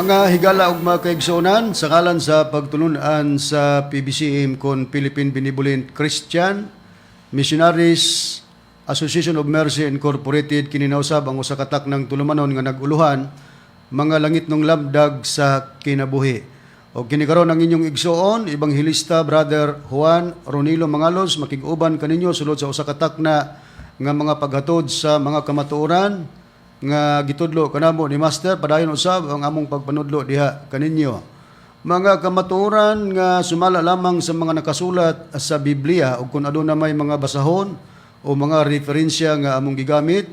Mga higala ug mga kaigsuonan, sa ngalan sa pagtulunan sa PBCM kon Philippine Benevolent Christian Missionaries Association of Mercy Incorporated, kini na usab ang usa ka taknang tulumanon nga nag-uluhan mga langitnong lamdag sa kinabuhi. O kini karon ang inyong igsuon, Ebanghelista Brother Juan Ronilo Mangalos, makig-uban kaninyo sulod sa usa ka takna nga mga paghatod sa mga kamatuoran nga gitudlo kanamo ni Master. Padayon usab ang among pagpanudlo diha kaninyo. Mga kamatuoran nga sumala lamang sa mga nakasulat sa Biblia, ug kung aduna may mga basahon o mga referensya nga among gigamit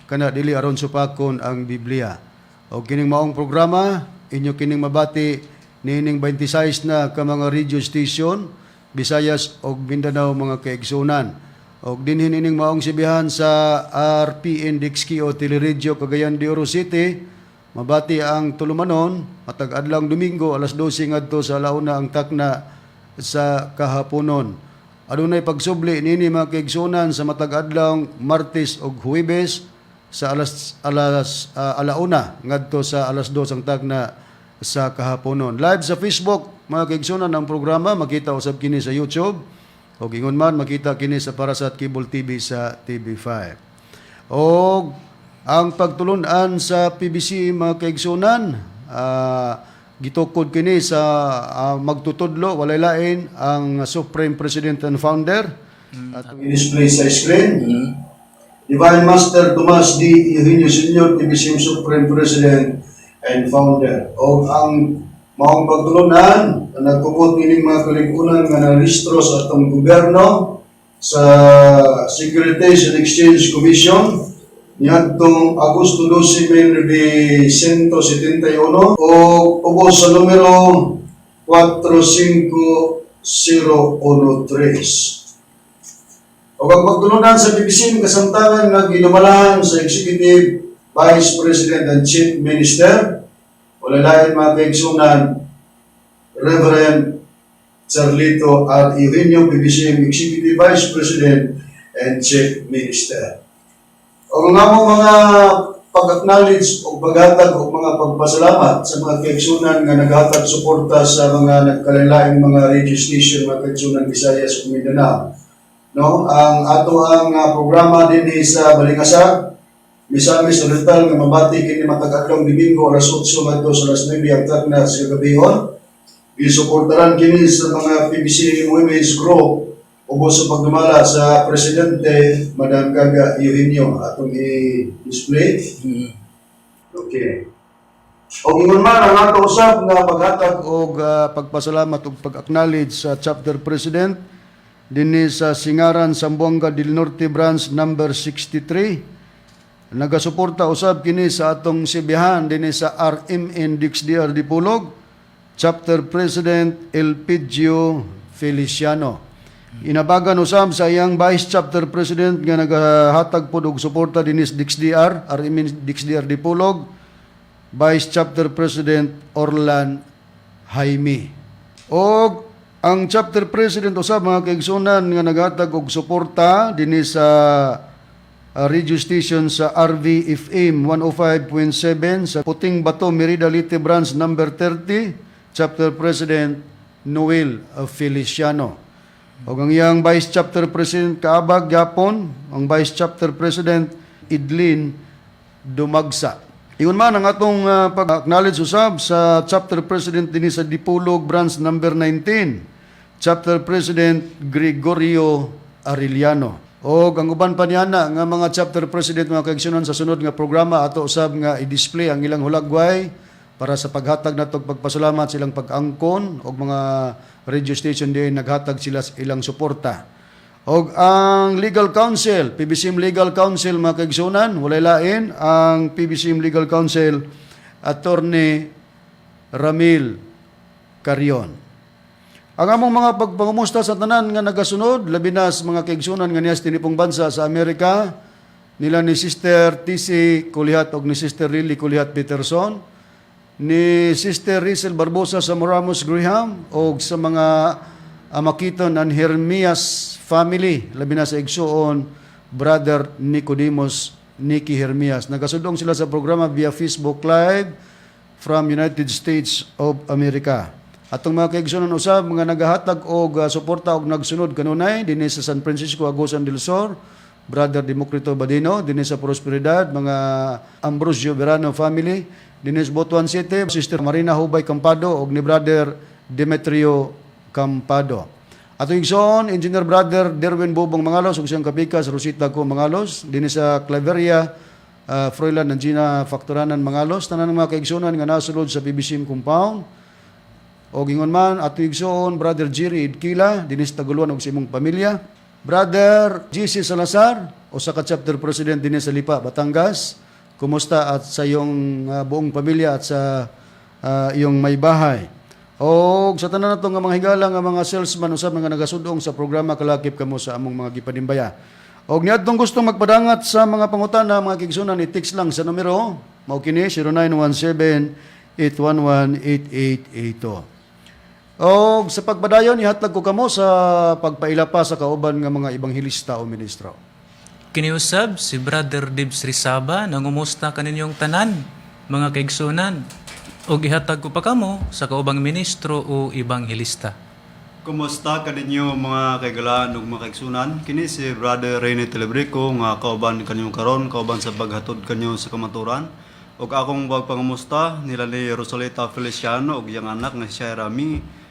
kana, dili aron supakon ang Biblia. Og kining maong programa, inyo kining mabati niining 26 na ka mga radio station, Visayas ug Mindanao, mga kaigsunan. Og dinhin ining maong sibihan sa RPN DXKO Teleradyo Cagayan de Oro City, mabati ang tulumanon matag adlawng Domingo, alas 12 ngadto sa alauna ang takna sa kahaponon. Adunay pagsubli nini, mga kaigsunan, sa matag adlawng Martes ug Huwebes sa alas alas alauna ngadto sa alas 2 ang tagna sa kahaponon. Live sa Facebook, mga kaigsunan, ang programa, makita usab kini sa YouTube o ingon man makita kini sa Parasat Cable TV sa TV5. Og ang pagtulunan sa PBC, mga kaigsunan, gitukod kini sa magtutudlo, walay lain ang Supreme President and Founder at i-display sa screen. Divine Master Tomas D. Eugenio Sr., PBCM Supreme President and Founder. O ang maong pagtulunan na nagkupot nining mga kaligunan nga narehistro sa atong gobyerno sa Securities and Exchange Commission niadtong Agosto 12, 1971 o ubos sa numero 45013. O ang pagtulunan sa PBCM kasamtangan nga gidumalahan sa Executive Vice President and Chief Minister, wala lain, mga kaigsunan, Reverend Charlito R. Eugenio, PBCM Executive Vice President and Chief Minister. O ang among mga pag-acknowledge o paghatag o mga pagpasalamat sa mga kaigsunan nga naghatag suporta sa mga nagkalainlaing mga radio station, mga kaigsunan, Visayas ug Mindanao. No, ang ato ang programa dinhi sa Balingasag, Misamis Oriental nga mabati kini matag adlawng Domingo, alas 8 ngadto sa alas 9 ang takna sa gabihon. Gisuportaran kini sa mga PBC Women's Group ubos sa pagdumala sa Presidente Madam Gaga Eugenio, atong i-display. Okay. O ingon man ang ato usab nga paghatag og pagpasalamat ug pag-acknowledge sa chapter president dinhi sa Singaran, Zamboanga del Norte Branch number 63. Nagasuporta usab kini sa atong sibihan dinhi sa RMN DXDR Dipolog, Chapter President Elpidio Feliciano. Inabagan usab sa iyang Vice Chapter President nga nagahatag pod og suporta dinhi sa DXDR, RMN DXDR Dipolog, Vice Chapter President Orlan Jaime. Og ang Chapter President usab, mga kaigsunan, nga naghatag og suporta dinhi sa radio station sa RVFM 105.7 sa Puting Bato, Merida Leyte Branch number 30, Chapter President Noel Feliciano. Og ang iyang Vice Chapter President kaabag gyapon, ang Vice Chapter President Idlin Dumagsa. Ingon man ang atong pag-acknowledge usab sa Chapter President dinhi sa Dipolog Branch number 19, Chapter President Gregorio Arellano. Og ang uban pa niya na nga mga chapter president, mga kaigsunan, sa sunod nga programa ato usab nga i-display ang ilang hulagway para sa paghatag natog pagpasalamat silang pag-angkon og mga radio station din naghatag sila sa ilang suporta. Og ang Legal Council, PBCM Legal Council, mga kaigsunan, walay lain ang PBCM Legal Council, Attorney Ramil Carion. Ang among mga pagpangumusta sa tanan nga nagasunod, labi na sa mga kaigsunan nga niya sa tinipong bansa sa Amerika, nila ni Sister TC Kulihat og ni Sister Lily Kulihat Peterson, ni Sister Rizel Barbosa sa Moramos Graham, og sa mga Amakiton and Hermias family, labi na sa igsuon Brother Nicodemus Nicky Hermias. Nagasudong sila sa programa via Facebook Live. from United States of America. Atong mga kaigsunan usab mga nagahatag og suporta og nagsunod kanunay dinhi sa San Francisco, Agusan del Sur, Brother Democrito Badino, dinhi sa Prosperidad, mga Ambrosio Verano family, dinhi sa Butuan City, Sister Marina Hubay Campado og ni Brother Demetrio Campado. Atong igsoon, Engineer Brother Derwin Bobong Mangalos ug siyang kapikas Rosita Ko Mangalos, dinhi sa Claveria, Froilan and Gina Factoranan Mangalos, tanan ng mga kaigsunan nga nasulod sa PBCM compound. O ingon man atong igsoon Brother Jerry Idkila dinhi sa Taguluan ug sa imong pamilya. Brother GC Salazar, usa ka chapter president dinhi sa Lipa, Batangas. Kumusta at sa iyong buong pamilya at sa iyong may bahay. O sa tanan nato nga mga higala nga mga salesman usab nga nagasudong sa programa, kalakip kamo sa among mga gipanimbaya. Og niadtong gustong magpadangat sa mga pangutana, mga kaigsunan, i-text lang sa numero mao kini, 0917 811 8882. Og sa pagpadayon, ihatag ko kamo sa pagpaila pa sa kauban nga mga ebanghelista o ministro. Kiniusab si Brother Dibs Rizaba, nangumusta kaninyong tanan, mga kaigsunan. Og ihatag ko pa kamo sa kaubang ministro o ebanghelista. Kumusta kaninyo, mga kaigalaan ug mga kaigsunan? Kini si Brother Rene Telebrico nga kauban kanyo karon, kauban sa paghatod kanyo sa kamaturan. Ug akong pagpangamusta nila ni Rosalita Feliciano ug iyang anak nga si Rami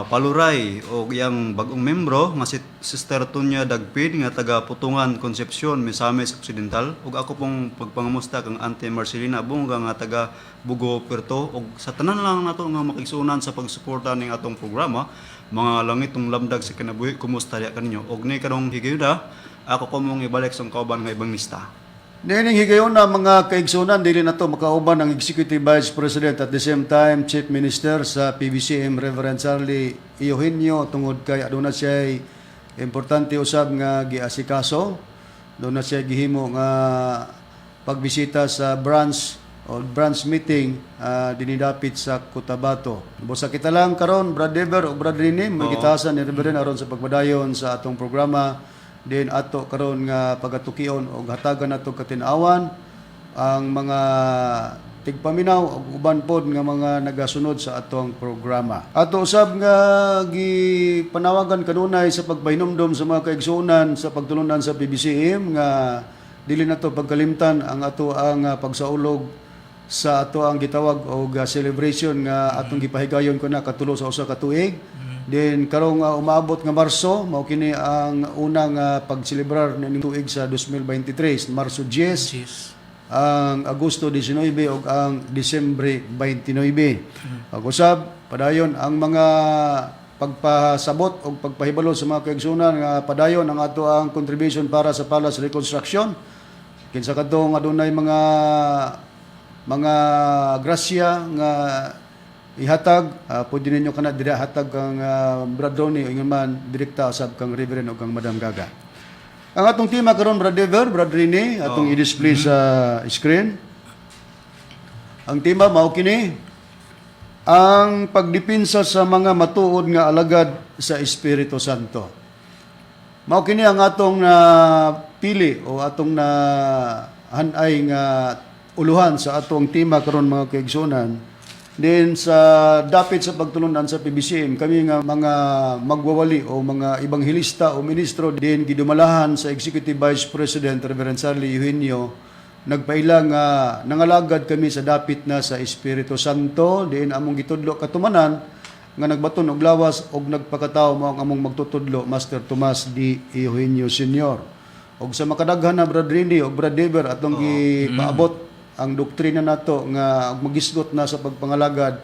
Paluray ug iyang bagong membro nga si Sister Tunya Dagpid nga taga Putungan, Concepcion, Misamis Occidental, ug ako pong pagpangamusta kang Auntie Marcelina Bunga nga taga Bugo, Puerto, ug sa tanan lang nato nga makigsunan sa pagsuporta ning atong programa, Mga Langitong Lamdag sa Kinabuhi. Kumusta diya kaninyo? Ug ni karong higayuna, ako ko mong ibalik sa kauban nga ebanghelista. Niining higayon na, mga kaigsunan, dili na to makauban ang Executive Vice President at the same time Chief Minister sa PBCM, Reverend Charlie Eugenio, tungod kay aduna siya importante usab nga giasikaso. Aduna siya gihimo nga pagbisita sa branch o branch meeting dinhi dapit sa Cotabato. Busa kita lang karon, Brad Dever o Brad Rini, magitasan ni Reverend aron sa pagpadayon sa atong programa din ato karon nga pagatukion og hatagan nato katin-awan ang mga tigpaminaw ug uban pod nga mga nagasunod sa atong programa. Ato usab nga gipanawagan kanunay sa pagpahinumdom sa mga kaigsuonan sa pagtulunan sa PBCM nga dili nato pagkalimtan ang ato ang pagsaulog sa ato ang gitawag og celebration nga atong gipahigayon ko na katulo sa usa ka tuig. Then karong umaabot nga Marso, mao kini ang unang pagselebrar nining tuig sa 2023, Marso 10, Jeez. ang Agosto 19 ug ang Disyembre 29. Pag-usab padayon ang mga pagpasabot o pagpahibalo sa mga kaigsunan nga padayon ang ato ang contribution para sa Palace Reconstruction. Kinsa kadtong adunay mga grasya nga ihatag, pwede ninyo kana dira hatag kang Brad Ronnie o ingon man direkta usab kang Reverend o kang Madam Gaga. Ang atong tema karon, Brad Dever, Brad Rini, atong i-display sa screen. Ang tema mao kini, ang pagdipinsa sa mga matuod nga alagad sa Espiritu Santo. Mao kini ang atong na pili o atong na hanay nga uluhan sa atong tema karon, mga kaigsunan. Then sa dapit sa pagtulunan sa PBCM, kami nga mga magwawali o mga ebanghelista o ministro din gidumalahan sa Executive Vice President Reverend Charlie Eugenio, nagpaila nga nangalagad kami sa dapit na sa Espiritu Santo, diin among gitudlo katumanan nga nagbaton og lawas og nagpakatao mao ang among magtutudlo, Master Tomas D. Eugenio Sr. Og sa makadaghan na, Brad Rini og Brad Dever, atong gipaabot ang doktrina nato nga magisgot na sa pagpangalagad.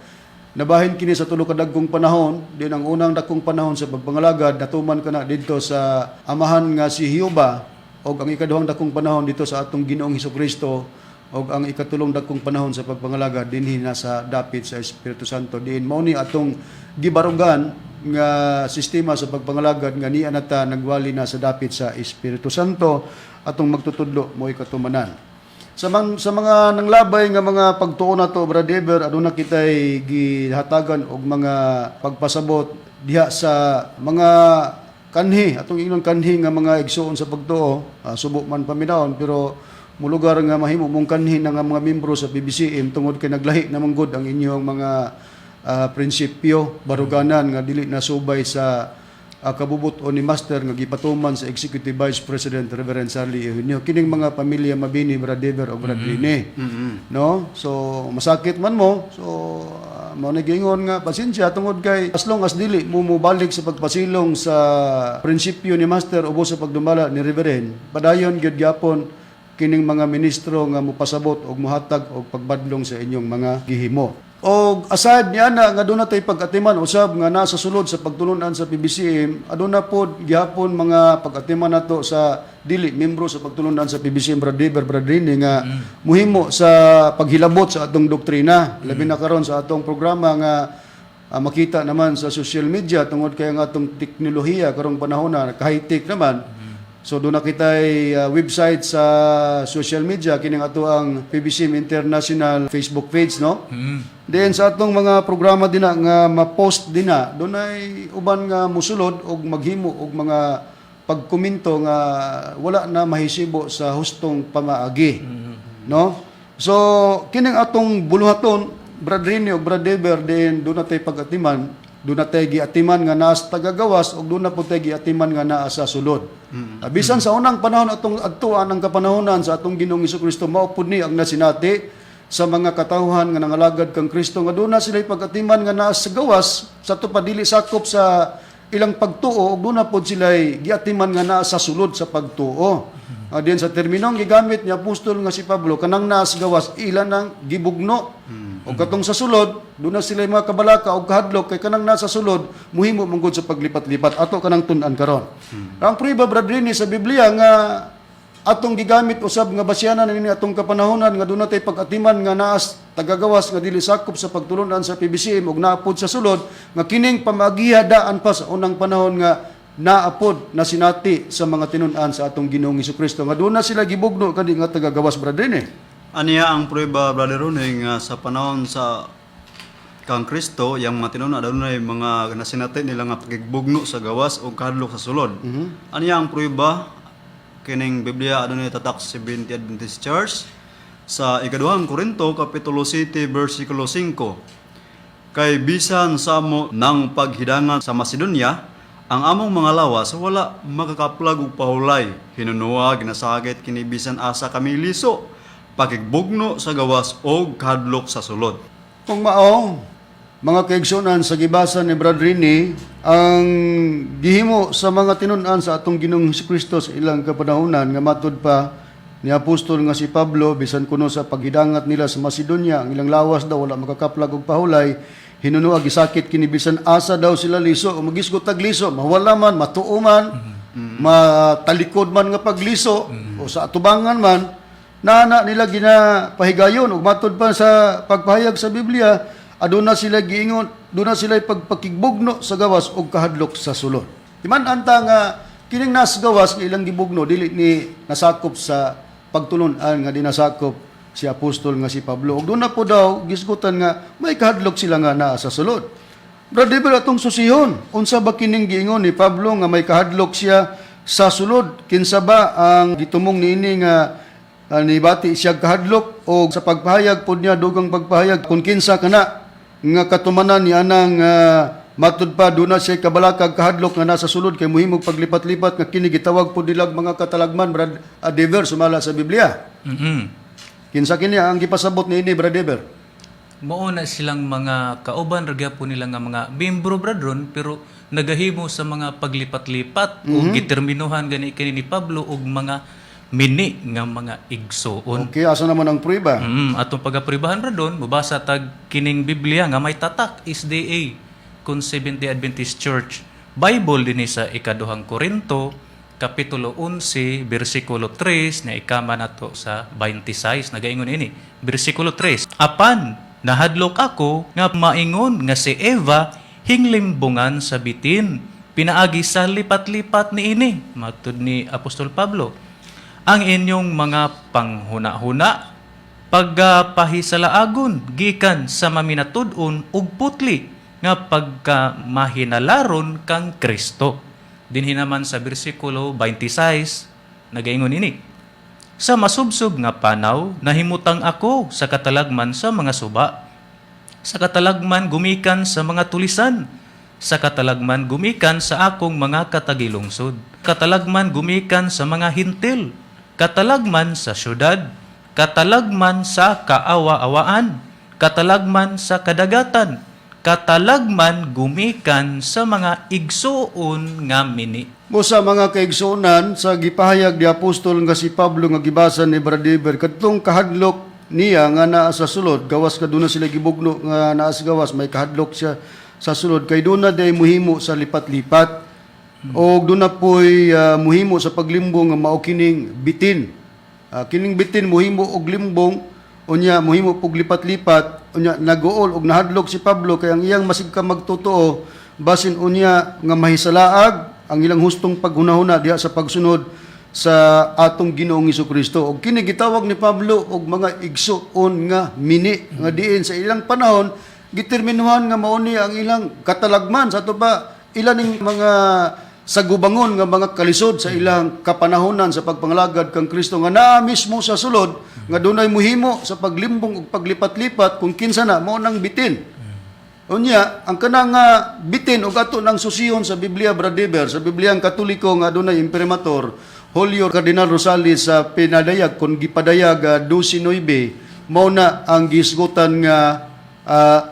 Nabahin kini sa tulo ka dagkong panahon. Din ang unang dakong panahon sa pagpangalagad natuman kana didto sa amahan nga si Jehova, og ang ikaduhang dakong panahon dito sa atong Ginoong Hesukristo, og ang ikatulong dakong panahon sa pagpangalagad dinhi na sa dapit sa Espiritu Santo, diin mao ni atong gibarugan nga sistema sa pagpangalagad nga niya nata nagwali na sa dapit sa Espiritu Santo, atong magtutudlo mo'y katumanan. Sa mga nanglabay nga mga pagtuo nato, Brad Eber, aduna kitay gihatagan og mga pagpasabot diha sa mga kanhi, atong ingnon kanhi nga mga igsuon sa pagtuo, subo man paminawon, pero Mulugar nga mahimo mong kanhin ang mga membro sa PBCM tungod kay naglahi naman gud ang inyong mga prinsipyo baruganan nga dili na subay sa kabubut-on ni Master nga gipatuman sa Executive Vice President Reverend Sarli Eugenio kining mga pamilya Mabini, Brad Dever o Brad Rene, no? So masakit man mo, so mao na giingon nga pasensya tungod kay as long as dili mo mobalik sa pagpasilong sa prinsipyo ni Master ubos sa pagdumala ni Reverend, padayon gyud gyapon kining mga ministro nga mopasabot og mohatag og pagbadlong sa inyong mga gihimo. Og aside niya na nga doon natay pag-atiman usab nga nasa sulod sa pagtulunan sa PBCM, aduna pod gihapon mga pag-atiman nato sa dili membro sa pagtulunan sa PBCM, Brad Dever, Brad Rene, nga muhimo sa paghilabot sa atong doktrina, labi na karon sa atong programa nga makita naman sa social media tungod kay ang atong teknolohiya karong panahon na high-tech naman. So doon na kita'y website sa social media kining ato ang PBCM International Facebook page, no? Then sa atong mga programa dinha nga ma-post dinha, doon ay uban nga musulod og maghimo og mga pagkomento nga wala na mahisibo sa hustong pamaagi. No? So kining atong buluhaton, Brad Rene ug Brad Dever, din doon natay pag-atiman, doon natay giatiman nga naa sa tagagawas ug doon na po tay giatiman nga naa sa sulod. Bisan sa unang panahon atong adtuan ang kapanahonan sa atong Ginoong Kristo, mao pud ni ang nasinati sa mga katawhan nga nangalagad kang Kristo nga doon na sila pag-atiman nga naa sa gawas sa ato pa dili sakop sa ilang pagtuo ug doon na pod sila giatiman nga naa sa sulod sa pagtuo. Diyan sa terminong gigamit ni apostol nga si Pablo, kanang naa sa gawas ila nang gibugno. Ug katong sa sulod, doon na sila mga kabalaka og kahadlok kay kanang nasa sulod muhimo manggod sa paglipat-lipat. Ato kanang tun-an karon. Ang prueba, Brad Rene, sa Biblia nga atong gigamit usab nga basyanan nini atong kapanahonan nga doon natay pag-atiman nga naas tagagawas nga dili sakop sa pagtulunan sa PBCM ug naapod sa sulod, nga kining pamagiha daan pa sa unang panahon nga naapod na sinati sa mga tinun-an sa atong Ginoong Kristo nga doon na sila gibugno kani nga tagagawas, Brad Rene. Aniya ang prueba, Brother Rene, nga sa panahon sa kang Kristo, yang mga tinun-an adunay mga nasinati nila nga pakigbugno sa gawas o kahadlok sa sulod. Aniya ang prueba kining Biblia adunay tatak Seventh Adventist Church sa ikaduhang Korinto kapitulo 7 bersikulo 5. Kay bisan sa amo ng paghidangan sa Macedonia, ang among mga lawas wala makakaplag og pahulay. Hinunoa ginasakit kini bisan asa kami liso, pakigbugno sa gawas og kahadlok sa sulod. Kung mao, mga kaigsunan, sa gibasa ni Brad Rini, ang gihimo sa mga tinun-an sa atong Ginoong Kristo sa ilang kapanahonan nga matud pa ni apostol nga si Pablo, bisan kuno sa paghidangat nila sa Macedonia, ang ilang lawas daw wala makakaplag og pahulay, hinunoa gisakit kini bisan asa daw sila liso o magisgot tag liso, mawala man, matuo man, matalikod man nga pagliso o sa atubangan man na nila ginapahigayon. Ug matud pa sa pagpahayag sa Biblia, aduna sila giingon duna sila pagpakigbugno sa gawas ug kahadlok sa sulod. Timan-an ta nga kining nas gawas nga ilang gibugno dili ni nasakop sa pagtulun-an nga dinasakop si apostol nga si Pablo, ug duna po daw gisgutan nga may kahadlok sila nga naa sa sulod. Brother Dever, atong susihon, unsa ba kining giingon ni Pablo nga may kahadlok siya sa sulod? Kinsa ba ang gitumong niini nga nibati siya kahadlok, o sa pagpahayag pod niya, dugang pagpahayag kung kinsa kana nga katumanan ni anang matud pa duna siya kabalakag kahadlok nga nasa sulod kay muhimog paglipat-lipat nga kini gitawag pod nilag mga katalagman, Brad Dever, sumala sa Biblia? Kinsa kini ang gipasabot niini, Brad Dever? Mao na silang mga kauban ra gyapon nila nga mga membro, bradron, pero nagahimo sa mga paglipat-lipat ug giterminuhan gani kini ni Pablo og mga mini nga mga igsoon. Okay, asa naman ang prueba? Atong pagapribahan, bradon, mobasa tag kining Biblia nga may tatak SDA kun Seventh-day Adventist Church Bible dinhi sa ikaduhang Korinto kapitulo 11 bersikulo 3 na ikama nato sa 26. Nagaingon ini bersikulo 3: "Apan nahadlok ako nga maingon nga si Eva hinglimbungan sa bitin pinaagi sa lipat-lipat niini." Matud ni Apostol Pablo, ang inyong mga panghuna-huna pagpahisalaagon gikan sa maminatud-on ug putli nga pagkamahinalaron kang Kristo. Dinhi naman sa bersikulo 26 nagaingon ini. Sa masubsob nga panaw, nahimutang ako sa katalagman sa mga suba. Sa katalagman gumikan sa mga tulisan. Sa katalagman gumikan sa akong mga katagilungsod. Katalagman gumikan sa mga Hentil. Katalagman sa syudad. Katalagman sa kaawa-awaan. Katalagman sa kadagatan. Katalagman gumikan sa mga igsuon nga mini. Mo sa mga kaigsuonan, sa gipahayag ni apostol nga si Pablo nga gibasa ni Brother, kadtong kahadlok niya nga naa sa sulod gawas, kaduna sila gibugno nga naa sa gawas, may kahadlok siya sa sulod kay duna day muhimo sa lipat-lipat og duna poy muhimo sa paglimbong nga mao kining bitin. Kining bitin muhimo og limbong, unya muhimo pug lipat-lipat, unya naguol og nahadlok si Pablo kay ang iyang masig ka magtotoo, basin unya nga mahisalaag ang ilang hustong paghunahuna diha sa pagsunod sa atong Ginoong Kristo. Og kini gitawag ni Pablo og mga igsuon nga mini nga diin sa ilang panahon giterminuhan nga mao ni ang ilang katalagman sa ato pa, ilan ning mga sagubangon nga mga kalisod sa ilang kapanahonan sa pagpangalagad kang Kristo nga naa mismo sa sulod nga dunay muhimo sa paglimbong ug paglipat-lipat, kung kinsa na mao nang bitin. Unya, ang kanang nga bitin ug ato nang susiyon sa Biblia, Brother, sa Biblia ang Katoliko nga dunay imprimatur Julio Cardinal Rosales sa pinadayag kon gipadayag 12:9, mao na ang gisgutan nga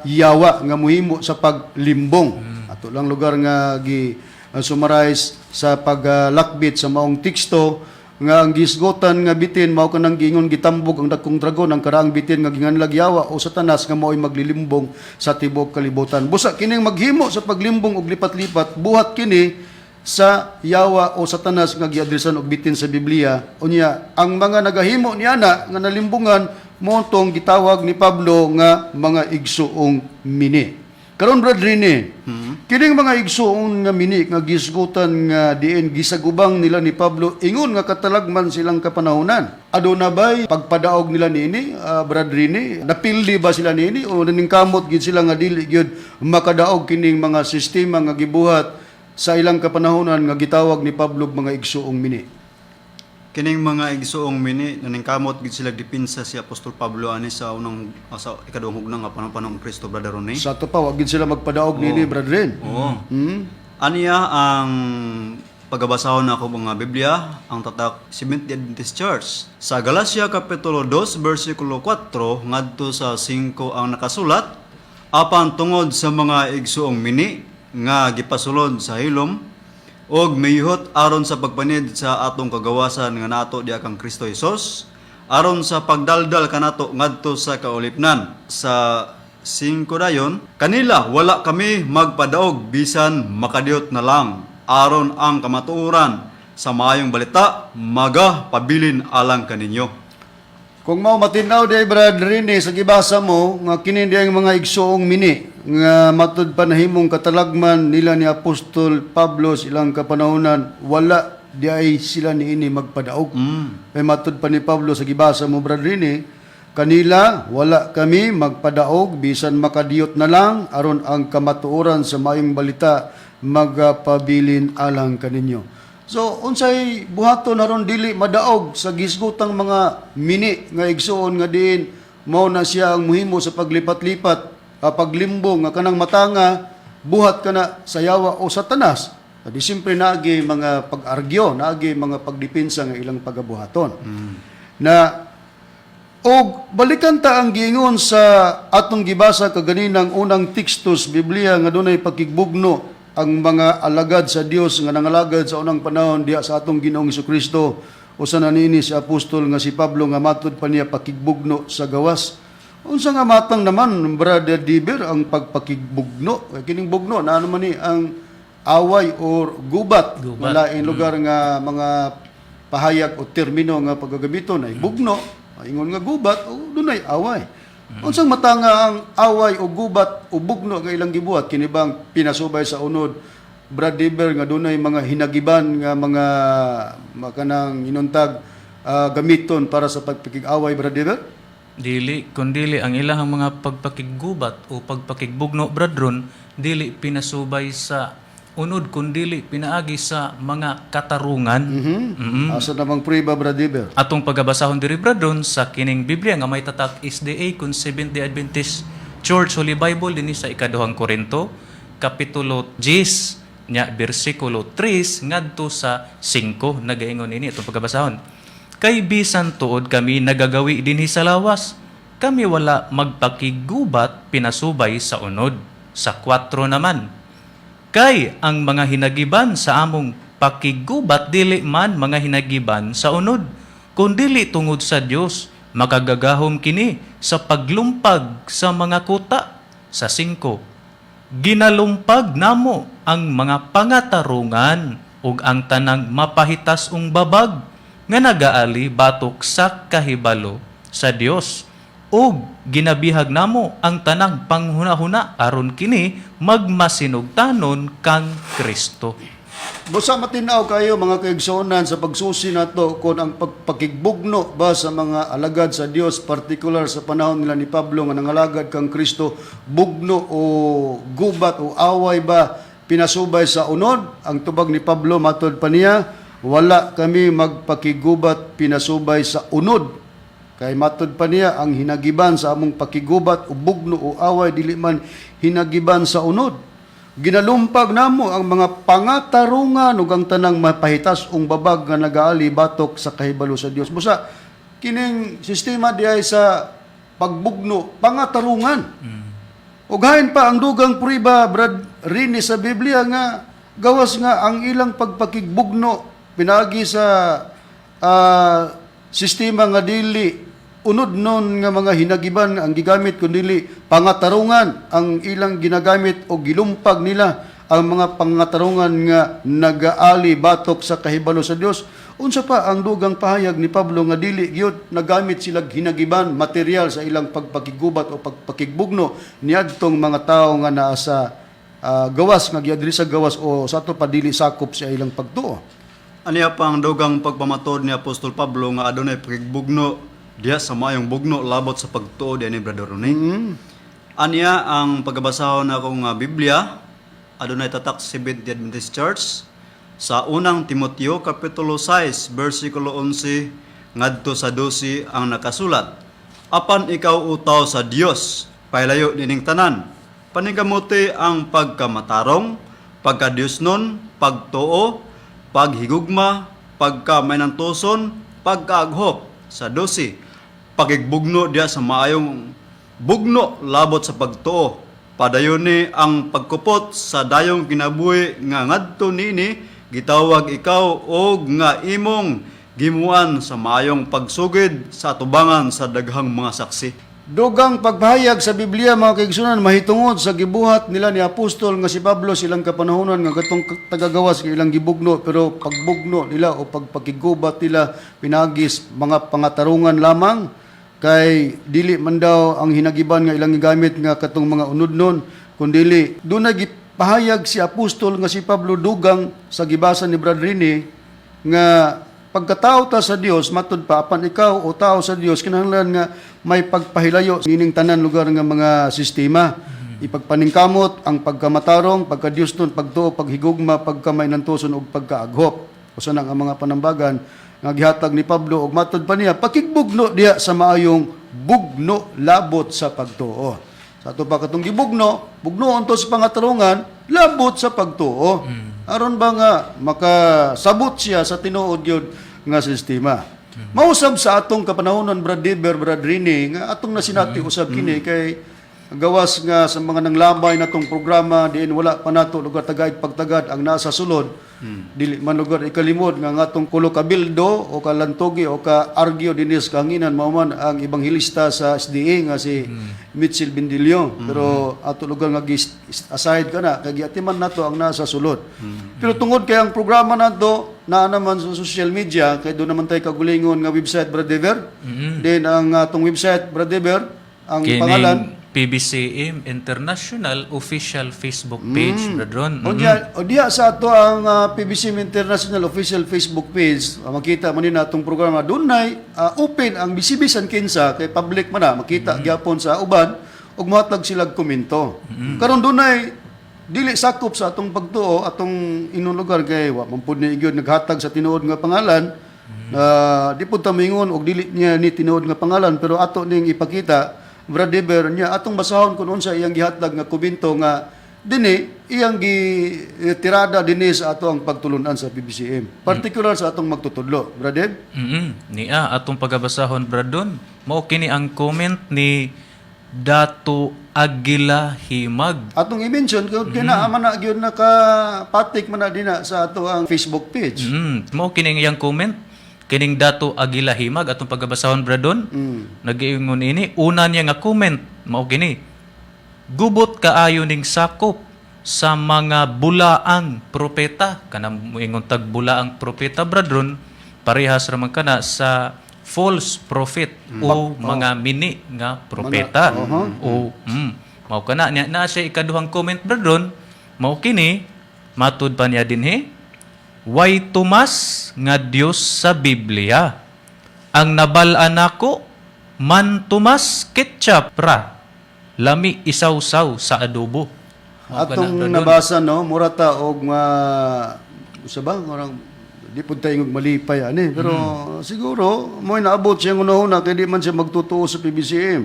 yawa nga muhimo sa paglimbong. Ato lang lugar nga gi summarize sa paglakbit sa maong teksto nga ang gisgotan nga bitin mao kanang giingon gitambog ang dakong dragon, ang karaang bitin nga ginganlag yawa o Satanas, nga mao'y maglilimbong sa tibuok kalibutan. Busa kining maghimo sa paglimbong og lipat-lipat, buhat kini sa yawa o Satanas nga giadresan og bitin sa Biblia. Unya ang mga nagahimo niana nga nalimbungan mao tong gitawag ni Pablo nga mga igsuong mini. Karon, Brad Rene, kining mga igsuon nga mini nga gisgutan nga diin gisagubang nila ni Pablo ingon nga katalagman silang kapanahonan. Aduna bay pagpadaog nila niini, Brad Rene? Napildi ba sila niini o naningkamot gid sila nga dili gyud makadaog kining mga sistema nga gibuhat sa ilang kapanahonan nga gitawag ni Pablo og mga igsuong mini? Kining mga igsuong mini, naningkamot gid sila depensa si Apostol Pablo ani sa unang sa ikaduhang hugnang nga panahon panahon Kristo, Brother Ronnie. Sa ato pa, wa gid sila magpadaog niini, Brad Ren. Oo. Aniya ang pagabasahon ako mga Biblia, ang tatak Seventh Adventist Church. Sa Galacia Kapitulo 2, versikulo 4 ngadto sa 5 ang nakasulat, "Apan tungod sa mga igsuong mini nga gipasulod sa hilom og miyuhot aron sa pagpanid sa atong kagawasan nga nato diha kang Kristo Jesus, aron sa pagdaldal kanato ngadto sa kaulipnan." Sa 5 dayon, "Kanila wala kami magpadaog bisan makadiyot na lang, aron ang kamatuoran sa maayong balita maga pabilin alang kaninyo." Kung mao matinaw di, Brad Rene, sa gibasa mo nga kini di ang mga igsuong mini nga matud pa nahimong katalagman nila ni Apostol Pablo sa ilang kapanahonan, wala di ay sila niini magpadaog. Kay matud pa ni Pablo sa gibasa mo, Brad Rene, "Kanila wala kami magpadaog bisan makadiyot na lang, aron ang kamatuoran sa maayong balita magapabilin alang kaninyo." So unsay buhaton aron dili madaog sa gisgutang mga mini nga igsuon nga diin mao na siya ang muhimo sa paglipat-lipat, paglimbong nga kanang matanga buhat kana sa yawa o Satanas? Di siyempre naagi mga pag-argyo, naagi mga pagdepensa nga ilang pagabuhaton. Na og balikan ta ang giingon sa atong gibasa kaganinang unang teksto sa Biblia nga dunay pakigbugno ang mga alagad sa Dios nga nangalagad sa unang panahon diha sa atong Ginoong Kristo. Usa na niini si apostol nga si Pablo nga matud pa niya pakigbugno sa gawas. Unsa nga matang naman, Brother Diber, ang pagpakigbugno? Kay kining bugno na ano man ni ang away or gubat, Gubat. Malain lugar nga mga pahayag o termino nga paggagamiton ay bugno, ingon nga gubat o dunay away. Unsang matanga ang away o gubat o bugno nga ilang gibuhat? Kini bang pinasubay sa unod, Brad Diber, nga dunay mga hinagiban nga mga makanang inuntag gamiton para sa pagpakig-away, Brad Diber? Dili, kundili ang ilahang mga pagpakiggubat o pagpakigbugno, brethren, dili pinasubay sa unod kundili pinaagi sa mga katarungan. Asa namang prueba, Brother? Atong pagabasahon diri, Bradon, sa kining Biblia nga may tatak SDA kun Seventh-day Adventist Church Holy Bible dinhi sa Ikaduhang Korinto kapitulo 10 nya bersikulo 3 ngadto sa 5, nagaingon ini atong pagabasahon: "Kay bisan tuod kami nagagawi dinhi sa lawas, kami wala magpakigubat pinasubay sa unod." Sa 4 naman, "Kay ang mga hinagiban sa among pakigubat dili man mga hinagiban sa unod, kundili tungod sa Dios makagagahom kini sa paglumpag sa mga kuta." Sa 5, "Ginalumpag namo ang mga pangatarungan ug ang tanang mapahitas-ong babag nga nagaali batok sa kahibalo sa Dios ug ginabihag namo ang tanang panghunahuna aron kini magmasinugtanon kang Kristo." Busa matinaw kayo, mga kaigsuonan, sa pagsusi nato kung ang pagpakigbugno ba sa mga alagad sa Dios, partikular sa panahon nila ni Pablo nga nangalagad kang Kristo, bugno o gubat o away ba pinasubay sa unod? Ang tubag ni Pablo, matod pa niya, wala kami magpakigubat pinasubay sa unod. Kay matod pa niya, ang hinagiban sa among pakigubat o bugno o away dili man hinagiban sa unod. Ginalumpag namo ang mga pangatarungan ug ang tanang mapahitas-ong babag nga nagaali batok sa kahibalo sa Dios. Busa kining sistema diay sa pagbugno, pangatarungan. Ug hain pa ang dugang prueba, Brad Rini, sa Biblia nga gawas nga ang ilang pagpakigbugno pinaagi sa sistema nga dili unod nun nga mga hinagiban ang gigamit kundi pangatarungan ang ilang ginagamit o gilumpag nila ang mga pangatarungan nga nagaali batok sa kahibalo sa Dios. Unsa pa ang dugang pahayag ni Pablo nga dili gyud nagamit sila hinagiban material sa ilang pagpakigubat o pagpakigbugno niadtong mga tawo nga naa sa gawas, nga giadri sa gawas o sa ato pa dili sakop sa ilang pagtuo? Aniya pa ang dugang pagpamatod ni Apostol Pablo nga adunay pakigbugno diha sa maayong bugno labot sa pagtuo diha ni Brother Ronnie. Aniya ang pagabasahon akong nga Biblia, adunay tatak Seventh Adventist Church, sa Unang Timoteo kapitulo 6 bersikulo 11 ngadto sa 12 ang nakasulat: "Apan ikaw, utaw sa Dios, pailayo nining tanan. Paningkamuti ang pagkamatarong, pagkadiosnon, pagtuo, paghigugma, pagkamainantuson, pagkaaghop." Sa 12, "Pakigbugno diya sa maayong bugno labot sa pagtuo. Padayoni ang pagkupot sa dayong kinabuhi nga ngadto nini gitawag ikaw og nga imong gimuan sa maayong pagsugid sa atubangan sa daghang mga saksi." Dugang pagpahayag sa Biblia, mga kaigsunan, mahitungod sa gibuhat nila ni apostol nga si Pablo silang kapanahonan nga katong tagagawas nga ilang gibugno, pero pagbugno nila o pagpakigubat nila pinagis mga pangatarungan lamang, kay dili man daw ang hinagiban nga ilang gigamit nga katong mga unodnon kundili dunay gipahayag si apostol nga si Pablo dugang sa gibasa ni Brad Rini nga pagkatao ta sa Dios. Matud pa, "Apan ikaw, o tao sa Dios, kinahanglan nga may pagpahilayo nining tanan lugar nga mga sistema. Ipagpaningkamot ang pagkamatarong, pagkadiosnon, pagtuo, paghigugma, pagkamainantuson ug pagkaaghop." Usa na ang mga panambagan nga gihatag ni Pablo ug matud pa niya, pakigbugno diha sa maayong bugno labot sa pagtuo. Sa ato pa katong gibugno, bugnoon to sa pangatarungan labot sa pagtuo. Aron ba nga makasabot siya sa tinuod gyud nga sistema. Mausab sa atong kapanahonon, Brad Deber, Brad Rini, nga atong nasinati usab kini kay gawas nga sa mga nanglabay natong programa diin wala pa nato lugar tagaid pagtagad ang nasa sulod, dili man lugar ikalimod nga ang atong kulo kabildo o kalantogi o ka argyo dinis kahanginan mao man ang ebanghelista sa SDA nga si Mitchell Bindilio, pero ato lugar nga aside kana kay giatiman nato ang nasa sulod. Pero tungod kay ang programa nato naa naman sa social media, kay doon naman tayo kagulingon nga website, Brad Dever. Then ang atong website, Brad Dever, ang Kining pangalan? PBCM International official Facebook page, Brad Ron. O diya sa ato ang PBCM International official Facebook page, makita man nina atong programa. Dunay open ang bisibisan kinsa kay public man na, makita gyapon sa uban ug mohatag sila komento. Karon dunay Dili sakop sa atong pagtuo atong inong lugar kay wa man pud ni gyud naghatag sa tinuod nga pangalan. Di pud ta moingon og dili niya ni tinuod nga pangalan, pero ato ning ipakita, Brad Eber, niya atong basahon kung unsa iyang gihatag nga komento nga dinhi iyang gi tirada dinhi sa ato ang pagtulunan sa PBCM, particular sa atong magtutudlo, Brad Eb. Nia atong pagabasahon, Bradon. Mao kini ang comment ni Dato Aguila Himag. Atong i-mention kay mm naa man na gyud nakapatik man na dinha sa ato ang Facebook page. Mao kini ang iyang comment kining Dato Aguila Himag, atong pagabasahon, Bradon. Nagiingon ini, una niya nga comment mao kini: "Gubot kaayo ning sakop sa mga bulaang propeta." Kanang moingon tag bulaang propeta, Bradron, parehas ra man kana sa false prophet o mga mini nga propeta. O mao kana niya na siya ikaduhang comment, Bradron, mao kini, matud pa niya dinhi: "Way Tomas nga Dios sa Biblia. Ang nabal-an nako man Tomas ketchup ra. Lami isawsaw sa adobo." Mao ka na, Atong Bradon. nabasa, no, mura ta og ma usa ba, murang di pud tayo og malipay ani, pero siguro mo naabot siya una-una kay di man siya magtutuo sa PBCM.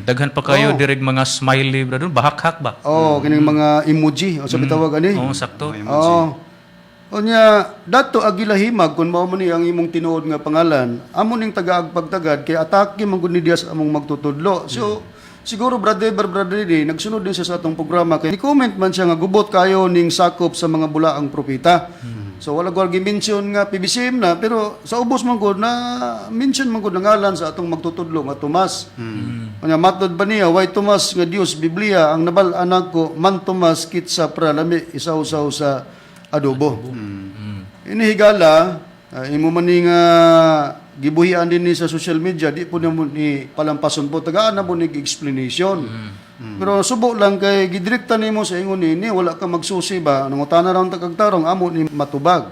Daghan pa kayo direg mga smiley, Bradon, bahakhak ba? Oh, kining mga emoji o sa bitawag ani. Oo, sakto. Oo. Unya, Dato Aguila Himag, kung mao man ni ang imong tinuod nga pangalan, amo ning tagaag pagtagad kay atake man gud ni diya sa among magtutudlo. So, siguro Brother Eber, Brother Eddie, nagsunod din siya sa atong programa kay ni-comment man siya nga gubot kayo ning sakop sa mga bulaang propeta. So wala gud gi-mention nga PBCM na, pero sa ubos man gud na mention man gud ang ngalan sa atong magtutudlo nga Tomas. Unya matod ba niya, way Tomas nga Dios Biblia, ang nabal-an ko man Tomas kitsa pra lami isaw-saw sa adobo. Inihigala, imo man ni nga gibuhian din ni sa social media, di po na mo ni palampason po, tagaan na mo ni explanation. Pero subo lang kay gidirekta nimo sa ingon nini, wala ka magsusi ba, nangutana ra ang kag tarong, amo ni matubag.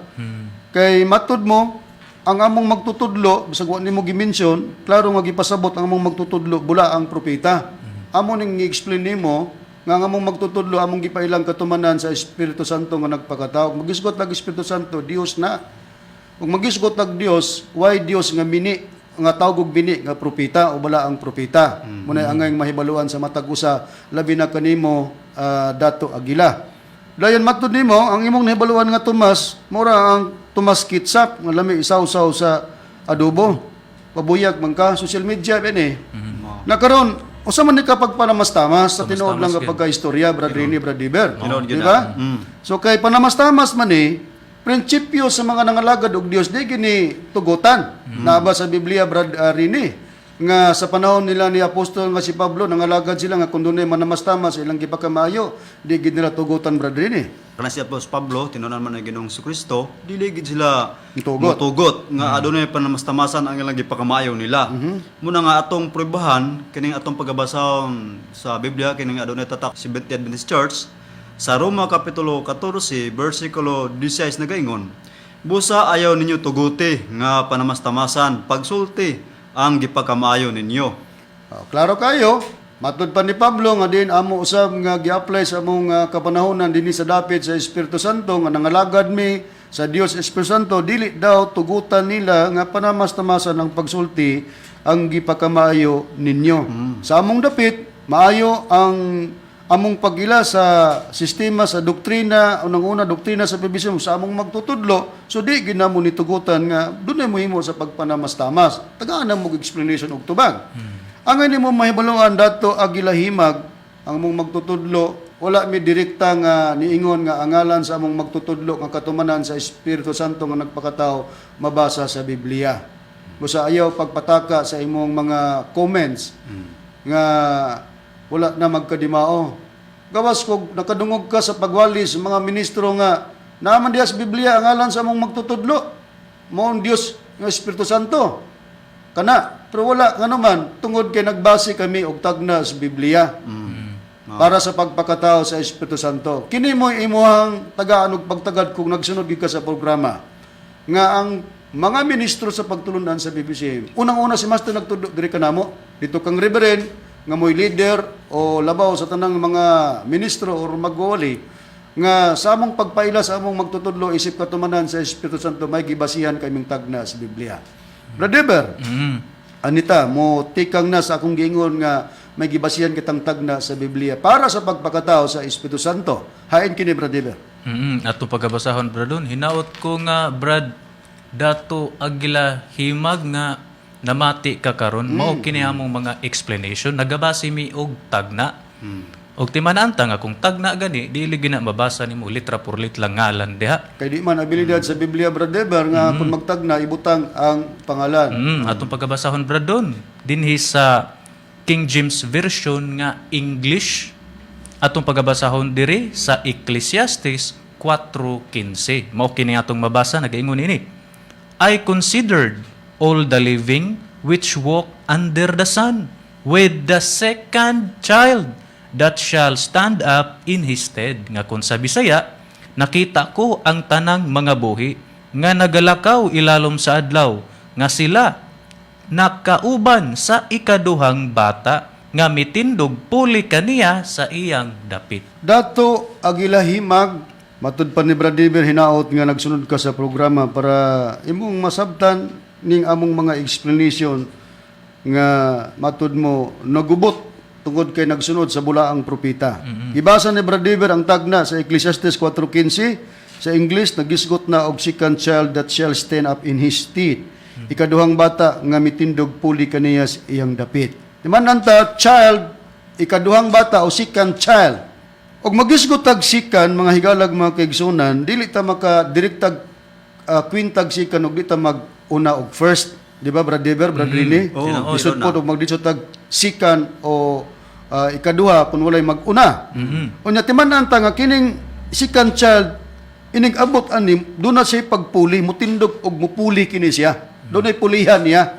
Kay matud mo, ang among magtutudlo, bisag wa nimo gi-mention, klaro nga gipasabot ang among magtutudlo, bula ang propeta. Amo ning gi-explain nimo nga ang among magtutudlo among gipailang katumanan sa Espiritu Santo nga nagpakatao. Magisgot lag Espiritu Santo, Dios na. Kung magisgot lag Dios, why Dios nga mini nga tawag og bini nga propeta o bala ang propeta? Mm. Muna angay mahibaluan sa matag usa, labi na kanimo, Dato Aguila. Dayon matud nimo ang imong nahibaluan nga Tomas, mura ang Tomas Kitsap nga lami isawsaw sa adobo. Pabuyag man ka, social media ben eh. Na karon usa man ni kapag panamastamas sa tinuod lang Tamastamas kapag istorya, Brad Rini, Brad Iber. Tinuod Di gyud ba? na. So kay panamastamas man eh, prinsipyo sa mga nangalagad og Dios di gini tugutan. Naa ba sa Biblia, Brad Rini, nga sa panahon nila ni apostol nga si Pablo nangalagad sila nga kung dunay manamastamas ilang gipakamaayo, di gid nila tugutan, Brad Rini? Kana si Apostol Pablo, tinunan man ang Ginoong Kristo, dili gid sila Mutugot. mutugot nga adunay panamastamasan ang ilang gipakamaayo nila. Muna nga atong pruebahan kining atong pagabasahon sa Biblia kining adunay tatak Seventh Adventist Church sa Roma kapitulo 14 bersikulo 16 nagaingon: "Busa ayaw ninyo tuguti nga panamastamasan pagsulti ang gipakamaayo ninyo." Oh, klaro kayo. Matud pa ni Pablo nga din amo usab nga gi-apply sa among kapanahonan dinhi sa dapit sa Espiritu Santo nga nangalagad mi sa Dios Espiritu Santo, dili daw tugutan nila nga panamastamasan ng pagsulti ang gipakamaayo ninyo. Sa among dapit, maayo ang among pagila sa sistema sa doktrina, unang-una doktrina sa PBCM sa among magtutudlo, so di ginamo ni tugutan nga dunay mohimo sa pagpanamastamas. Tagaan na mo explanation og tubag. Ang ini mo mahibaluan, Dato Aguila Himag, ang among magtutudlo, wala mi direkta nga niingon nga angalan sa among magtutudlo nga katumanan sa Espiritu Santo nga nagpakatao mabasa sa Biblia. Busa ayaw pagpataka sa imong mga comments nga wala na magkadimao. Gawas kog nakadungog ka sa pagwali sa mga ministro nga naaman diya sa Biblia ang ngalan sa among magtutudlo. Mao ang Dios nga Espiritu Santo. Kana, pero wala nga naman tungod kay nagbase kami og tagna sa Biblia para sa pagpakatao sa Espiritu Santo. Kini mo imuhang tagaan og pagtagad kung nagsunod gid ka sa programa nga ang mga ministro sa pagtulunan sa PBCM. Unang-una si Master nagtudlo diri kanamo, dito kang reverend nga mo'y leader o labaw sa tanang mga ministro or magwali. Nga sa among pagpaila sa among magtutudlo isip katumanan sa Espiritu Santo, may gibasihan kaming tagna sa Biblia. Brother Eber, Anita, mo tikang na sa akong giingon nga may gibasihan kitang tagna sa Biblia para sa pagpakatao sa Espiritu Santo. Hain kini, Brother Eber? Ato pagabasahon, Brad Don. Hinaot ko nga, Brad Dato Aguila Himag, nga namati ka karon, mao kini among mga explanation, nagabase mi og tagna. Og timan-an ta nga kung tagna gani, dili gina mabasa nimo litra por litra ngalan diha. Kay di man abilidad sa Biblia, Brother Eber, nga kung magtagna ibutang ang pangalan. Atong pagabasahon, Brad Don, dinhi sa King James Version nga English, atong pagabasahon diri sa Ecclesiastes 4:15. Mao kini atong mabasa, nagaingon ini: "I considered all the living which walk under the sun, with the second child that shall stand up in his stead." Nga kung sa Bisaya, "Nakita ko ang tanang mga buhi nga nagalakaw ilalom sa adlaw, nga sila nakauban sa ikaduhang bata nga mitindog puli kaniya sa iyang dapit." Dato Aguila Himag, matud pa ni Brother Eber, hinaot nga nagsunod ka sa programa para imong masabtan ning among mga explanation nga matud mo nagubot tungod kay nagsunod sa bulaang propeta. Gibasa ni Brother Eber ang tagna sa Ecclesiastes 4:15 sa English, nagisgot na og second child that shall stand up in his stead. Ikaduhang bata nga mitindog puli kaniya sa iyang dapit. Timan ta child, ikaduhang bata o second child. Og magisgot tag second, mga higalag, mga kaigsunan, dili ta maka direktag kwintag second og di ta mag-una og first. Di ba, Brad Dever, Brad Rini? Oo. Lisod po og magditso tag second o ikaduha kung walay mag-una. Unya timan-an ta nga kining second child inig abot ani, duna siya pagpuli, mutindog og mupuli kini siya. Dunay pulihan niya.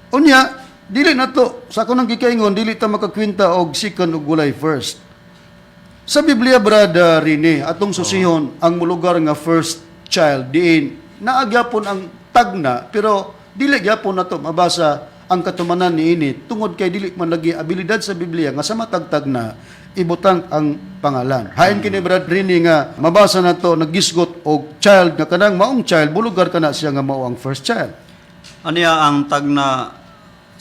Unya, dili na to, sa ako nang gikaingon, dili ta makakwenta og second og walay first. Sa Biblia, Brother Rene, atong susihon ang mulugar nga first child diin naa gyapon ang tagna, pero dili gyapon nato mabasa ang katumanan niini tungod kay dili man lagi abilidad sa Biblia nga sa matag tagna ibutang ang pangalan. Hain kini, Brad Rene, nga mabasa nato nagisgot og child nga kanang maong child bulugar kana siya nga mao ang first child? Aniya ang tagna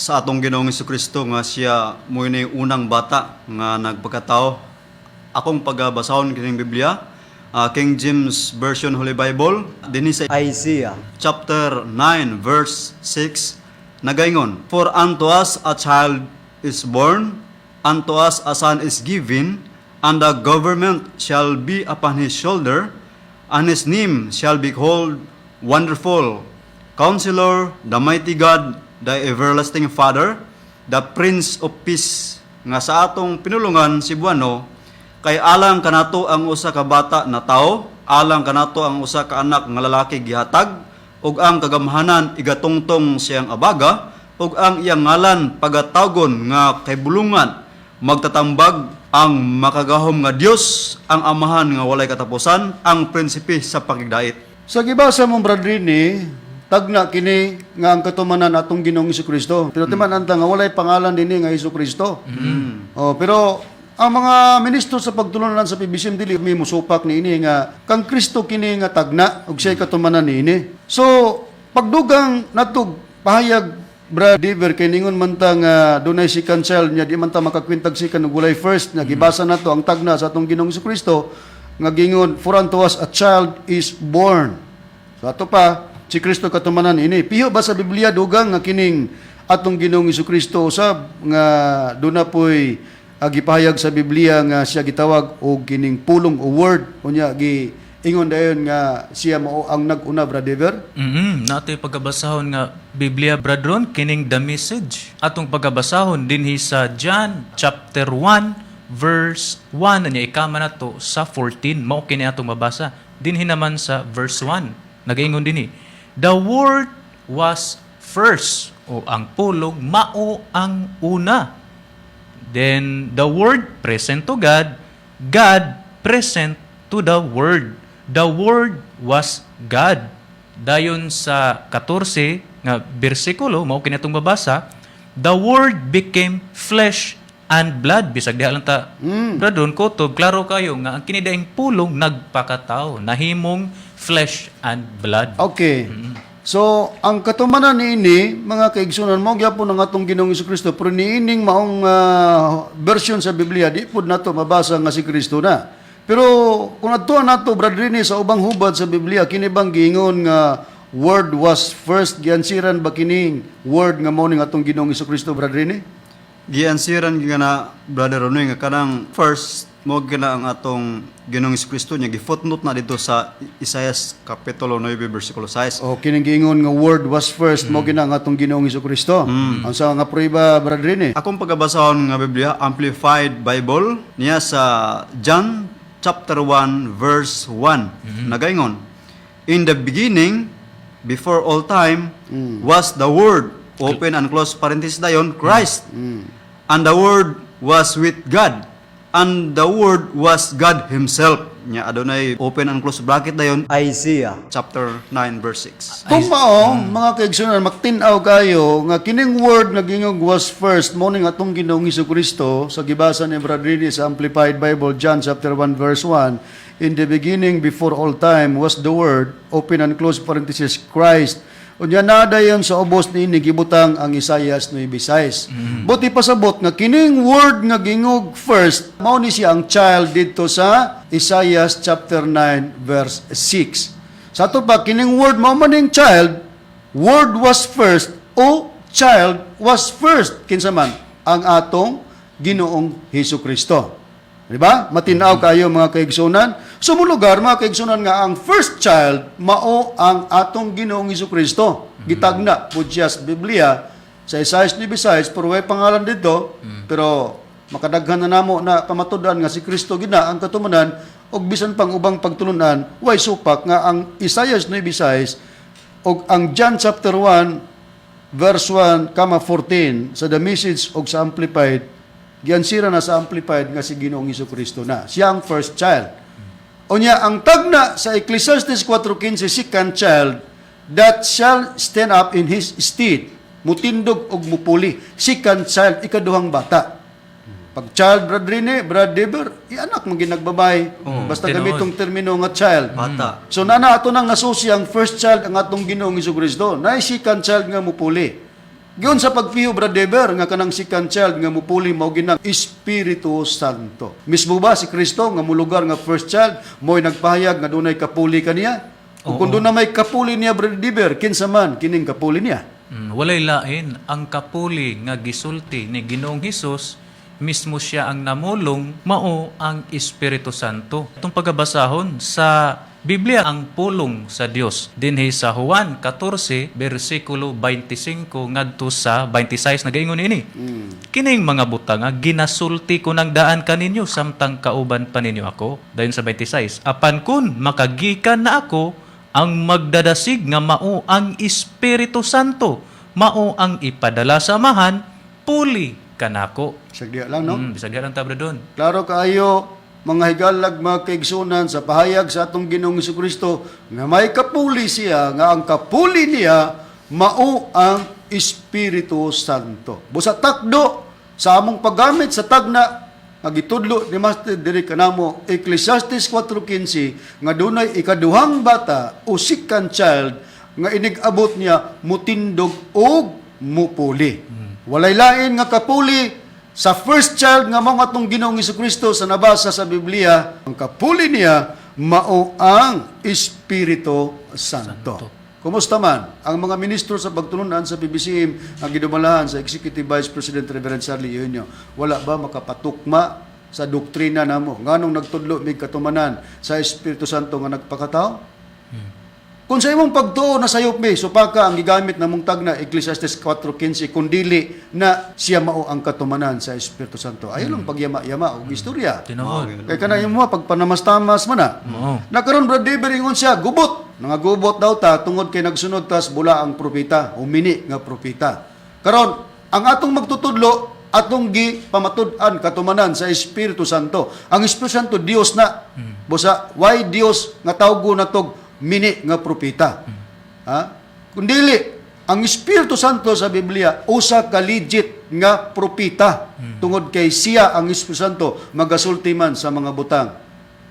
sa atong Ginoong Kristo nga siya mo ni unang bata nga nagpakatao. Akong pagabasahon kining Biblia, King James Version Holy Bible, dinhi sa Isaiah chapter 9 verse 6, nagaingon, "For unto us a child is born, unto us a son is given, and the government shall be upon his shoulder, and his name shall be called Wonderful Counselor, the Mighty God, the Everlasting Father, the Prince of Peace." Nga sa atong pinulungan Cebuano, "Kay alang kanato ang usa ka bata na tao, alang kanato ang usa ka anak nga lalaki gihatag, ug ang kagamhanan igatungtong siyang abaga, ug ang iyang ngalan pagatawgon nga Kahibulongan, Magtatambag, ang Makagagahom nga Dios, ang Amahan nga Walay Katapusan, ang Prinsipe sa Pakigdait." Sa gibasa mong, Brad Rini, tagna kini nga ang katumanan atong Ginoong Kristo. Pero timan anta nga walay pangalan dinhi nga Hesus Kristo. Oh, pero ang mga ministro sa pagtulunan sa PBCM, dili mi musupak niini nga kang Kristo kini nga tagna ug siya'y katumanan niini. So pagdugang natog pahayag, Brad Diver, kay ningon man ta nga dunay second child nya di man ta makakwentag second ug walay first nga gibasa nato ang tagna sa atong Ginoong Kristo nga gingon, "For unto us a child is born." So ato pa, si Kristo katumanan ini. Piho ba sa Biblia, dugang, nga kining atong Ginoong Kristo usab nga duna poy gipahayag sa Biblia nga siya gitawag og kining pulong o word, unya gi ingon dayon nga siya mao ang nag-una, Brother Dever? Natoy pagkabasahon nga Biblia, Brad Ron, kining The Message. Atong pagkabasahon dinhi sa John chapter 1 verse 1, anya ikama nato sa 14, mao kini atong mabasa. Dinhi naman sa verse 1, nagaingon dinhi: "The Word was first," o ang pulong mao ang una. Then the Word present to God, God present to the Word. The Word was God. Dayon sa 14 nga bersikulo, mao kini atong mabasa, "The Word became flesh and blood. Bisag diha lang ta. Brother Ron, kutob klaro kayo nga ang kini daing Pulong nagpakatao, nahimong flesh and blood. Okay. So, ang katumanan niini, mga kaigsunan, mo gyapon ang atong Ginoong Kristo, pero niining maong version sa Biblia, di pud nato mabasa nga si Kristo na. Pero kung adtuan nato, Brad Rene, sa ubang hubad sa Biblia, kini bang giingon nga Word was first, giansiran ba kining Word nga mao ning atong Ginoong Kristo, Brad Rene? Giansiran gyud na, Brother Ronoy, nga kanang first mo gina ang atong Ginoong Kristo niya gi-footnote na dito sa Isaiah kapitulo 9 bersikulo 6. O kining giingon nga Word was first, mo gina ang atong Ginoong Kristo. Ang sa nga prueba, Brad Rene? Akong pagabasahon nga Biblia, Amplified Bible, niya sa John chapter 1 verse 1. Nagaingon, "In the beginning, before all time, was the Word," open and close parenthesis dayon, "Christ. And the Word was with God. And the Word was God Himself." Nya adunay open and close bracket dayon, Isaiah chapter 9 verse 6. Kung mao, mga kaigsunan, magtin-aw kayo nga kining Word nga gingog was first mo ning atong Ginoong Kristo sa gibasa ni Brad Rini sa Amplified Bible, John chapter 1 verse 1, "In the beginning, before all time, was the Word," open and close parenthesis, "Christ." Unya naa dayon sa ubos niini gibutang ang Isaias 9:6. Buot ipasabot nga kining Word nga gingog first mao ni siya ang child didto sa Isaias chapter 9 verse 6. Sa ato pa, kining Word mao man ning child, Word was first o child was first. Kinsa man? Ang atong Ginoong Hesus Kristo. Di ba? Matinaw kayo, mga kaigsunan. Sumulugar, mga kaigsunan, nga ang first child mao ang atong Ginoong Hesus Kristo. Gitagna pud siya sa Biblia sa Isaias 9:6, pero way pangalan dito, pero makadaghan na namo na pamatud-an nga si Kristo gina ang katumanan og bisan pang ubang pagtulunan way supak nga ang Isaias 9:6 og ang John chapter 1 verse 1, 14 sa The Message og sa Amplified, giansira na sa Amplified nga si Ginoong Kristo na. Siya ang first child. Unya ang tagna sa Ecclesiastes 4:15, second child that shall stand up in his stead, mutindog og mupuli. Second child, ikaduhang bata. Pag child, Brad Rene, Brad Deber, ianak man ginagbabay. Oo, Basta tinuod. gamitong termino nga child. Bata. So nana ato nang nasusi ang first child ang atong Ginoong Kristo. Naay second child nga mupuli. Giyon sa pagpiyo, Brad Deber, nga kanang second child nga mupuli mao ginang Espiritu Santo. Mismo ba si Kristo nga mulugar nga first child mo'y nagpahayag nga dunay kapuli kaniya? Ug kung doon na may kapuli niya, Brad Deber, kinsa man kining kapuli niya? Walay lain ang kapuli nga gisulti ni Ginoong Hesus, mismo siya ang namulong, mao ang Espiritu Santo. Itong pagabasahon sa Biblia ang pulong sa Dios dinhi sa Juan 14 bersikulo 25 ngadto sa 26, nagaingon ini. "Kining mga butanga ginasulti ko nang daan kaninyo samtang kauban pa ninyo ako." Dayon sa 26, "Apan kun makagikan na ako, ang magdadasig nga mao ang Espiritu Santo, mao ang ipadala sa Amahan puli kanako." Sagdi lang, no? Bisag diha lang ta, bro, doon. Klaro kaayo, mga higalag, mga kaigsunan, sa pahayag sa atong Ginoong Kristo nga may kapuli siya, nga ang kapuli niya mao ang Espiritu Santo. Busa takdo sa among paggamit sa tagna nga gitudlo ni Master diri kanamo, Ecclesiastes 4:15, nga dunay ikaduhang bata o second child nga inig-abot niya mutindog og mupuli. Walay lain nga kapuli sa first child nga mao atong Ginoong Kristo sa nabasa sa Biblia. Ang kapuli niya mao ang Espiritu Santo. Kumusta man ang mga ministro sa pagtulunan sa PBCM ang gidumalahan sa Executive Vice President Reverend Charlie Eugenio, wala ba makapatukma sa doktrina namo? Nganong nagtudlo mig katumanan sa Espiritu Santo nga nagpakatao? Kung sa imong pagtuo na sayop mi, supaka ang gigamit namong tagna Ecclesiastes 4:15 kung dili na siya mao ang katumanan sa Espiritu Santo. Ayaw lang pagyama-yama og istorya. Tinuod. Kay kana imo pagpanamastamas man na. Mao. Nakaron, Brad Deber, ingon siya, gubot. Nangagubot daw ta tungod kay nagsunod tas bula ang propeta, umini nga propeta. Karon, ang atong magtutudlo, atong gi pamatud-an katumanan sa Espiritu Santo. Ang Espiritu Santo Dios na. Busa why Dios nga tawgo natog mini nga propeta? Ha? Kung dili ang Espiritu Santo sa Biblia usa ka legit nga propeta tungod kay siya, ang Espiritu Santo, magasulti man sa mga butang,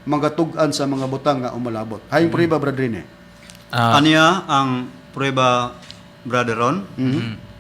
magatug-an sa mga butang nga umalabot. Hayong prueba, Brad Rene. Aniya ang prueba, Brother Ron.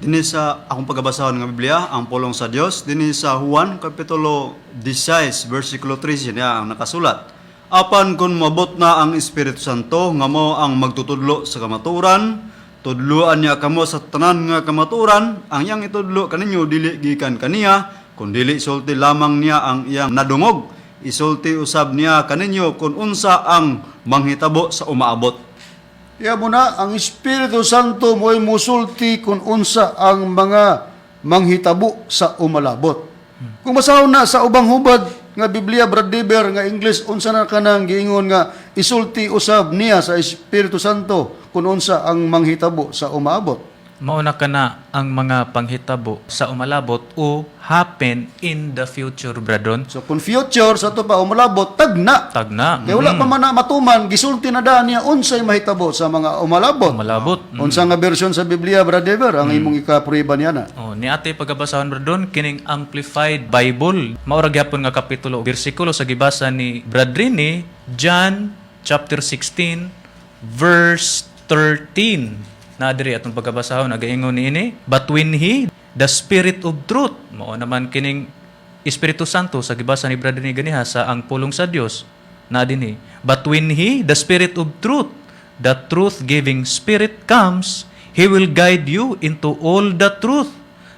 Dinhi sa akong pagabasahon nga Biblia, ang pulong sa Dios, dinhi sa Juan kapitulo 16 versikulo 3 niya ang nakasulat. "Apan kung mabot na ang Espiritu Santo nga mao ang magtutudlo sa kamatuoran, tudloan niya kamo sa tanan nga kamatuoran. Ang iyang itudlo kaninyo dili gikan kaniya, kundili isulti lamang niya ang iyang nadungog. Isulti usab niya kaninyo kung unsa ang manghitabo sa umaabot." Iya mo na, ang Espiritu Santo mo'y musulti kung unsa ang mga manghitabo sa umalabot. Kung masahon na sa ubang hubad nga Biblia, Brad Dever, nga English, unsa na kanang giingon nga isulti usab niya sa Espiritu Santo kung unsa ang manghitabo sa umaabot? Mauna ka na ang mga panghitabo sa umalabot o happen in the future, Bradon. So kung future sa ato pa umalabot, tagna. Tagna. Kaya wala pa man na matuman, gisulti na daan niya unsay mahitabo sa mga umalabot. Umalabot. Unsa nga bersyon sa Biblia, Brad Dever, ang imong ikaprueba niya na? Oh, ni ate pagabasahon, Bradon, kining Amplified Bible. Maura gyapon nga kapitulo bersikulo sa gibasa ni Brad Rini, John chapter 16 verse 13. Na diri atong pagabasahon, nagaingon niini, "But when he, the Spirit of truth," mao naman kining Espiritu Santo sa gibasa ni Brad Rini ganiha sa ang pulong sa Dios na dinhi. "But when he, the Spirit of truth, the truth-giving Spirit comes, he will guide you into all the truth,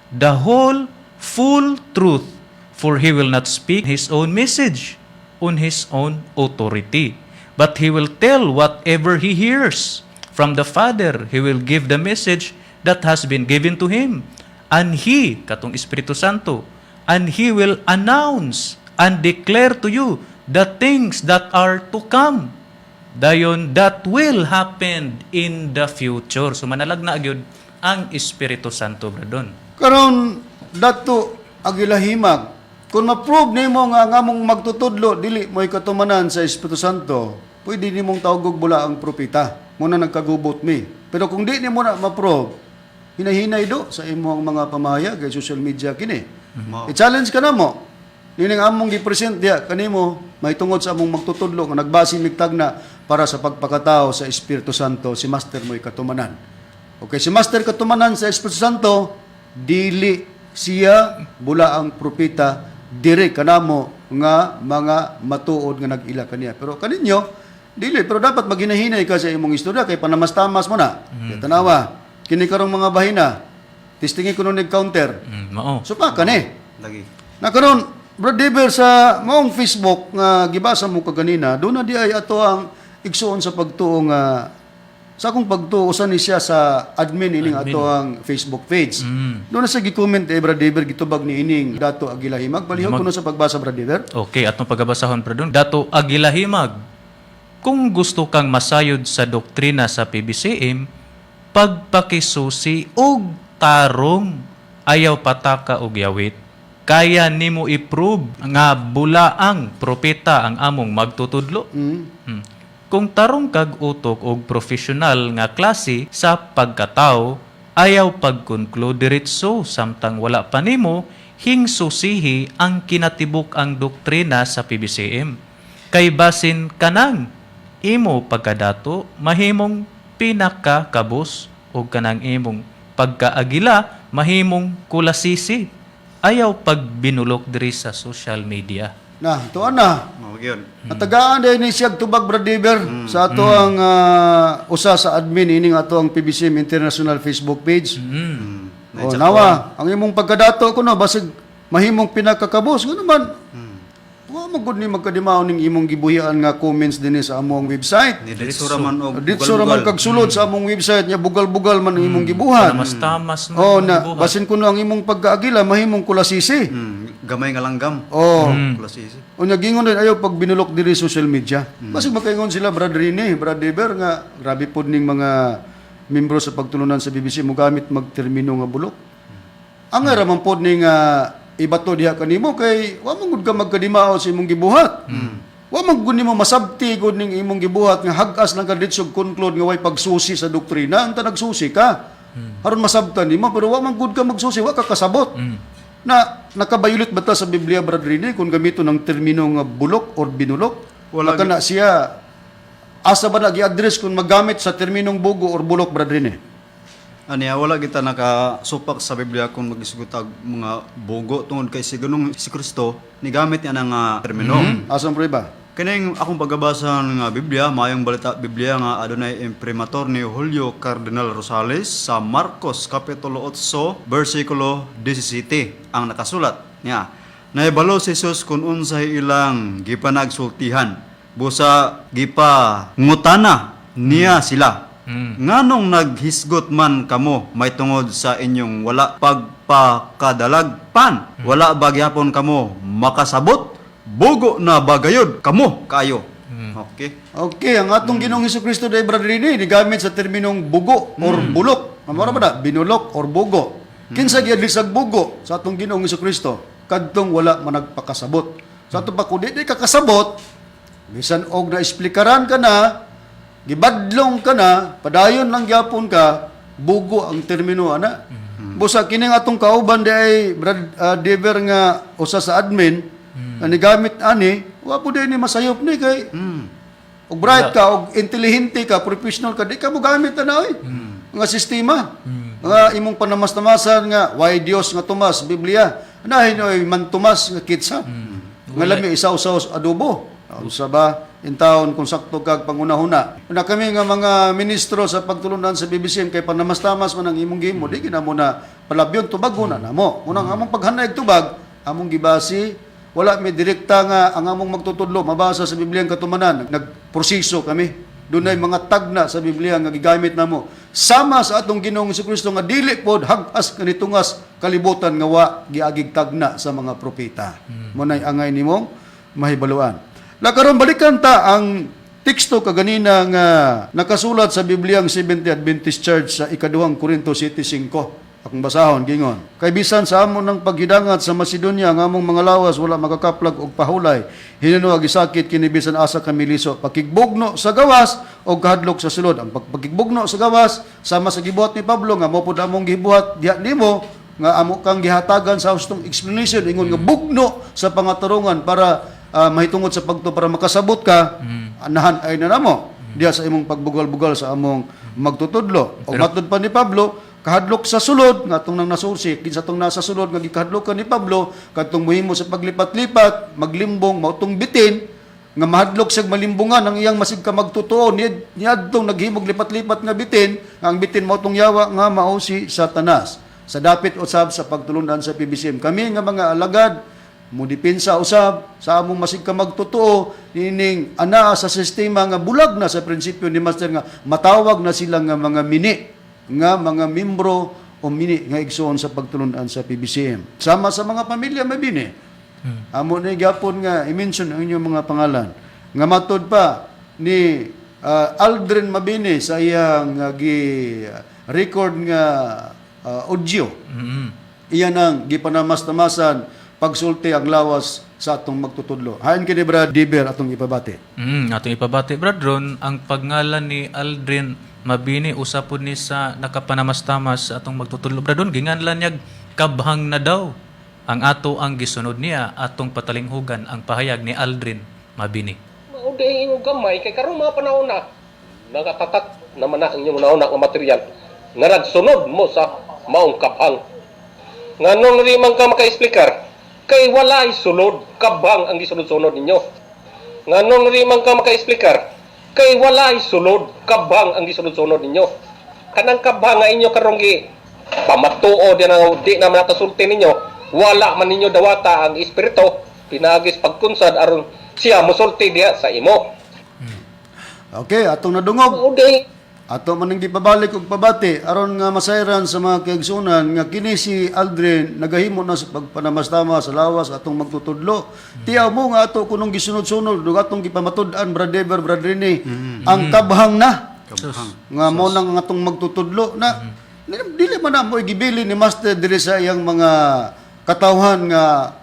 the whole full truth, for he will not speak his own message on his own authority, but he will tell whatever he hears from the Father. He will give the message that has been given to him. And he," katong Espiritu Santo, "and he will announce and declare to you the things that are to come." Dayon, that will happen in the future. So manalag na gyud ang Espiritu Santo, Bradon. Karon, Dato Agila Himag, kung ma-prove nimo nga ang among magtutudlo dili mo'y katumanan sa Espiritu Santo, pwede nimong tawgog bula ang propeta. Muna nagkagubot mi. Pero kung di nimo na ma-prove, hinahinay do sa imong mga pamahayag kay social media kini. Mao. I-challenge ka na mo. Nining among gi-present diya kanimo may tungod sa among magtutudlo nga nagbase mig tagna para sa pagpakatao sa Espiritu Santo, si Master mo'y katumanan. Okay, si Master katumanan sa Espiritu Santo, dili siya bula ang propeta dire kanamo nga mga matuod nga nag-ila kaniya. Pero kaninyo, dili, pero dapat maginahinay ka sa imong istorya kay panamastamas mo na. Kaya tanawa, kini karong mga bahina, testingi kuno nig counter. Mao. So pa kani. Lagi. Na karon, Brad Dever, sa maong Facebook nga gibasa mo kaganina, doon na di ay ato ang igsuon sa pagtuo nga sa akong pagtuo usa ni siya sa admin ining ato ang Facebook page. Doon na sa gi-comment eh, Brad Dever, gitubag ni ining Dato Agila Himag. Palihog kuno sa pagbasa, Brad Dever. Okay, atong pagabasahon, Bradon. "Dato Agila Himag, kung gusto kang masayod sa doktrina sa PBCM, pagpakisusi og tarong, ayaw pataka og yawit. Kaya nimo i-prove nga bulaang propeta ang among magtutudlo? Kung tarong kag utok og profesional nga klase sa pagkatao, ayaw pag-conclude diretso samtang wala pa nimo hingsusihi ang kinatibuk ang doktrina sa PBCM. Kay basin kanang imo pagkadato mahimong pinakakabos o kanang imong pagkaagila mahimong kulasisi. Ayaw pagbinulok diri sa social media." Na, tuan na. Mao gyud. Natagaan din ni siya tubag, Brad Dever, sa ato ang usa sa admin ining ato ang PBCM International Facebook page. Oh, nawa, ang imong pagkadato kuno basig mahimong pinakakabos ngano man. Wa man gud ni magkadimaon ning imong gibuhian nga comments dinhi sa among website. Ni diretso ra man og Ditso ra man kag sulod sa among website nya bugal-bugal man ang imong gibuhat. Tamas-tamas man Oh ang na buhat. basin kuno ang imong pagkaagila mahimong kulasisi. Gamay nga langgam. Oh. Kulasisi. Unya gingon din ayaw pag binulok diri social media. Basig makaingon sila, Brad Rene, Brad Dever, nga grabe pod ning mga membro sa pagtulunan sa BBC mo gamit magtermino nga bulok. Ang ra man pod ning ibato diha kanimo kay wa man gud ka magkadimao sa imong gibuhat. Wa man gud nimo masabti gud ning imong gibuhat nga hag-as lang ka didto conclude nga way pagsusi sa doktrina, anta nagsusi ka. Aron masabtan nimo, pero wa man gud ka magsusi, wa ka kasabot. Na nakabayulit ba ta sa Biblia, Brad Rene, kung gamito ng termino nga bulok or binulok? Wala. Wala na siya, asa ba na gi-address kung maggamit sa terminong bugo or bulok, Brad Rene? Aniya, wala kita nakasupak sa Biblia kung magisgutag mga bugo tungod kay si Ginoong si Kristo nigamit niya na nga termino. Asa ang prueba? Kining akong pagkabasa nga Biblia, Maayong Balita Biblia nga adunay imprimatur ni Julio Cardinal Rosales sa Marcos Kapitulo 8 versikulo 17 ang nakasulat niya. Nahibalo si Jesus kung unsay ilang gipanagsultihan. Busa gipa ngutana niya sila. Nganong naghisgot man kamo may tungod sa inyong wala pagpakadalagpan? Wala ba gyapon kamo makasabot? Bugo na bagayod kamo kayo. Okay. Okay, ang atong Ginoong Kristo day, Brad Rene, gigamit sa terminong bugo or bulok. Amora ba na? Binulok or bugo. Kinsa gi-address ag bugo sa atong Ginoong Kristo? Kadtong wala managpakasabot. Sa ato pa, kung di ka kasabot, bisan og na esplikaran ka na, gibadlong ka na, padayon lang gyapon ka, bugo ang termino ana. Busa kini nga atong kauban di ay Brad Dever nga usa sa admin nga nigamit ani, wa po ni masayop ni kay og bright ka, og intelihente ka, professional ka, di ka mo gamit na oy nga sistema. Nga imong panamas-tamasan nga why Dios nga Tomas Biblia. Anahin oy man Tomas nga kitsa. Nga lami isaw-saw sa adobo. Unsa ba in taon kung sakto kag pangunahuna. Una kami nga mga ministro sa pagtulunan sa BBCM kay panamastamas man ang imong gihimo, di gina mo na palabyon tubag na namo. Unang among paghanay tubag, among gibasi wala may direkta nga ang among magtutudlo mabasa sa Biblia ang katumanan. Nagproseso kami. Dunay mga tagna sa Biblia nga gigamit namo. Sama sa atong Ginoong Kristo nga dili pod hag-as kanitungas kalibutan nga wa giagig tagna sa mga propeta. Mo nay angay nimong mahibaluan. Lakaron balikan ta ang teksto kaganina nga nakasulat sa Biblia ang Seventh Adventist Church sa ikaduhang Korinto 7:5. Akong basahon, gingon. Kay bisan sa amon ng paghidangat sa Macedonia, ang among mga lawas wala makakaplag og pahulay. Hinuno gisakit kini bisan asa kami liso. Pakigbugno sa gawas og kahadlok sa sulod. Ang pagkigbugno sa gawas sama sa gibuhat ni Pablo nga mo pud among gibuhat diha nimo nga amo kang gihatagan sa hustong explanation ingon nga bugno sa pangatarungan para mahitungod sa pagto para makasabot ka, anahan ay na namo diha sa imong pagbugal-bugal sa among magtutudlo. O matud pa ni Pablo, kahadlok sa sulod nga atong nang nasursi kinsa tong nasa sulod nga gikahadlokan ni Pablo kadtong muhimo sa paglipat-lipat maglimbong mao tong bitin nga mahadlok siya malimbungan ang iyang masig ka magtotoo niadtong naghimog lipat-lipat nga bitin nga ang bitin mao tong yawa nga mao si Satanas. Sa dapit usab sa pagtulunan sa PBCM, kami nga mga alagad mudipinsa usab sa among masig ka magtotoo nining anaa sa sistema nga bulag na sa prinsipyo ni Master nga matawag na sila nga mga mini nga mga membro o mini nga igsoon sa pagtulunan sa PBCM. Sama sa mga pamilya mabini. Amo ni gyapon nga i-mention ang inyong mga pangalan. Nga matod pa ni Aldrin Mabini sa iyang gi record nga audio. Iyan ang gipanamas-tamasan pagsulti ang lawas sa atong magtutudlo. Hain kini, Brad Diber, atong ipabati. Atong ipabati, Brad Ron, ang pagngalan ni Aldrin Mabini usa pud ni sa nakapanamastamas sa atong magtutudlo. Brad Ron, ginganlan niya kabhang na daw. Ang ato ang gisunod niya atong patalinghugan ang pahayag ni Aldrin Mabini. Mao di ingon gamay kay karon mga panahon na nakatatak naman na ang inyong nauna nga material nga nagsunod mo sa maong kabhang. Nganong di man ka maka-explicar kay walay sulod, kabhang ang gisunod-sunod ninyo. Nganong di man ka maka-explicar kay walay sulod, kabhang ang gisunod-sunod ninyo. Kanang kabhang nga inyo karong gi pamatuo di na di na nakasulti ninyo, wala man ninyo dawata ang espiritu pinagis pagkunsad aron siya mosulti diha sa imo. Okay, atong nadungog. Mao di Ato man ang gipabalik og pabati aron nga masayran sa mga kaigsunan nga kini si Aldrin nagahimo na sa pagpanamastama sa lawas atong magtutudlo. Tiyaw mo nga ato kunong gisunod-sunod ug atong gipamatud-an, Brad Dever, Brad Rene, ang kabhang na Kabhang. nga mo nang ang atong magtutudlo na dili man na mo gibili ni Master diri sa iyang mga katawhan nga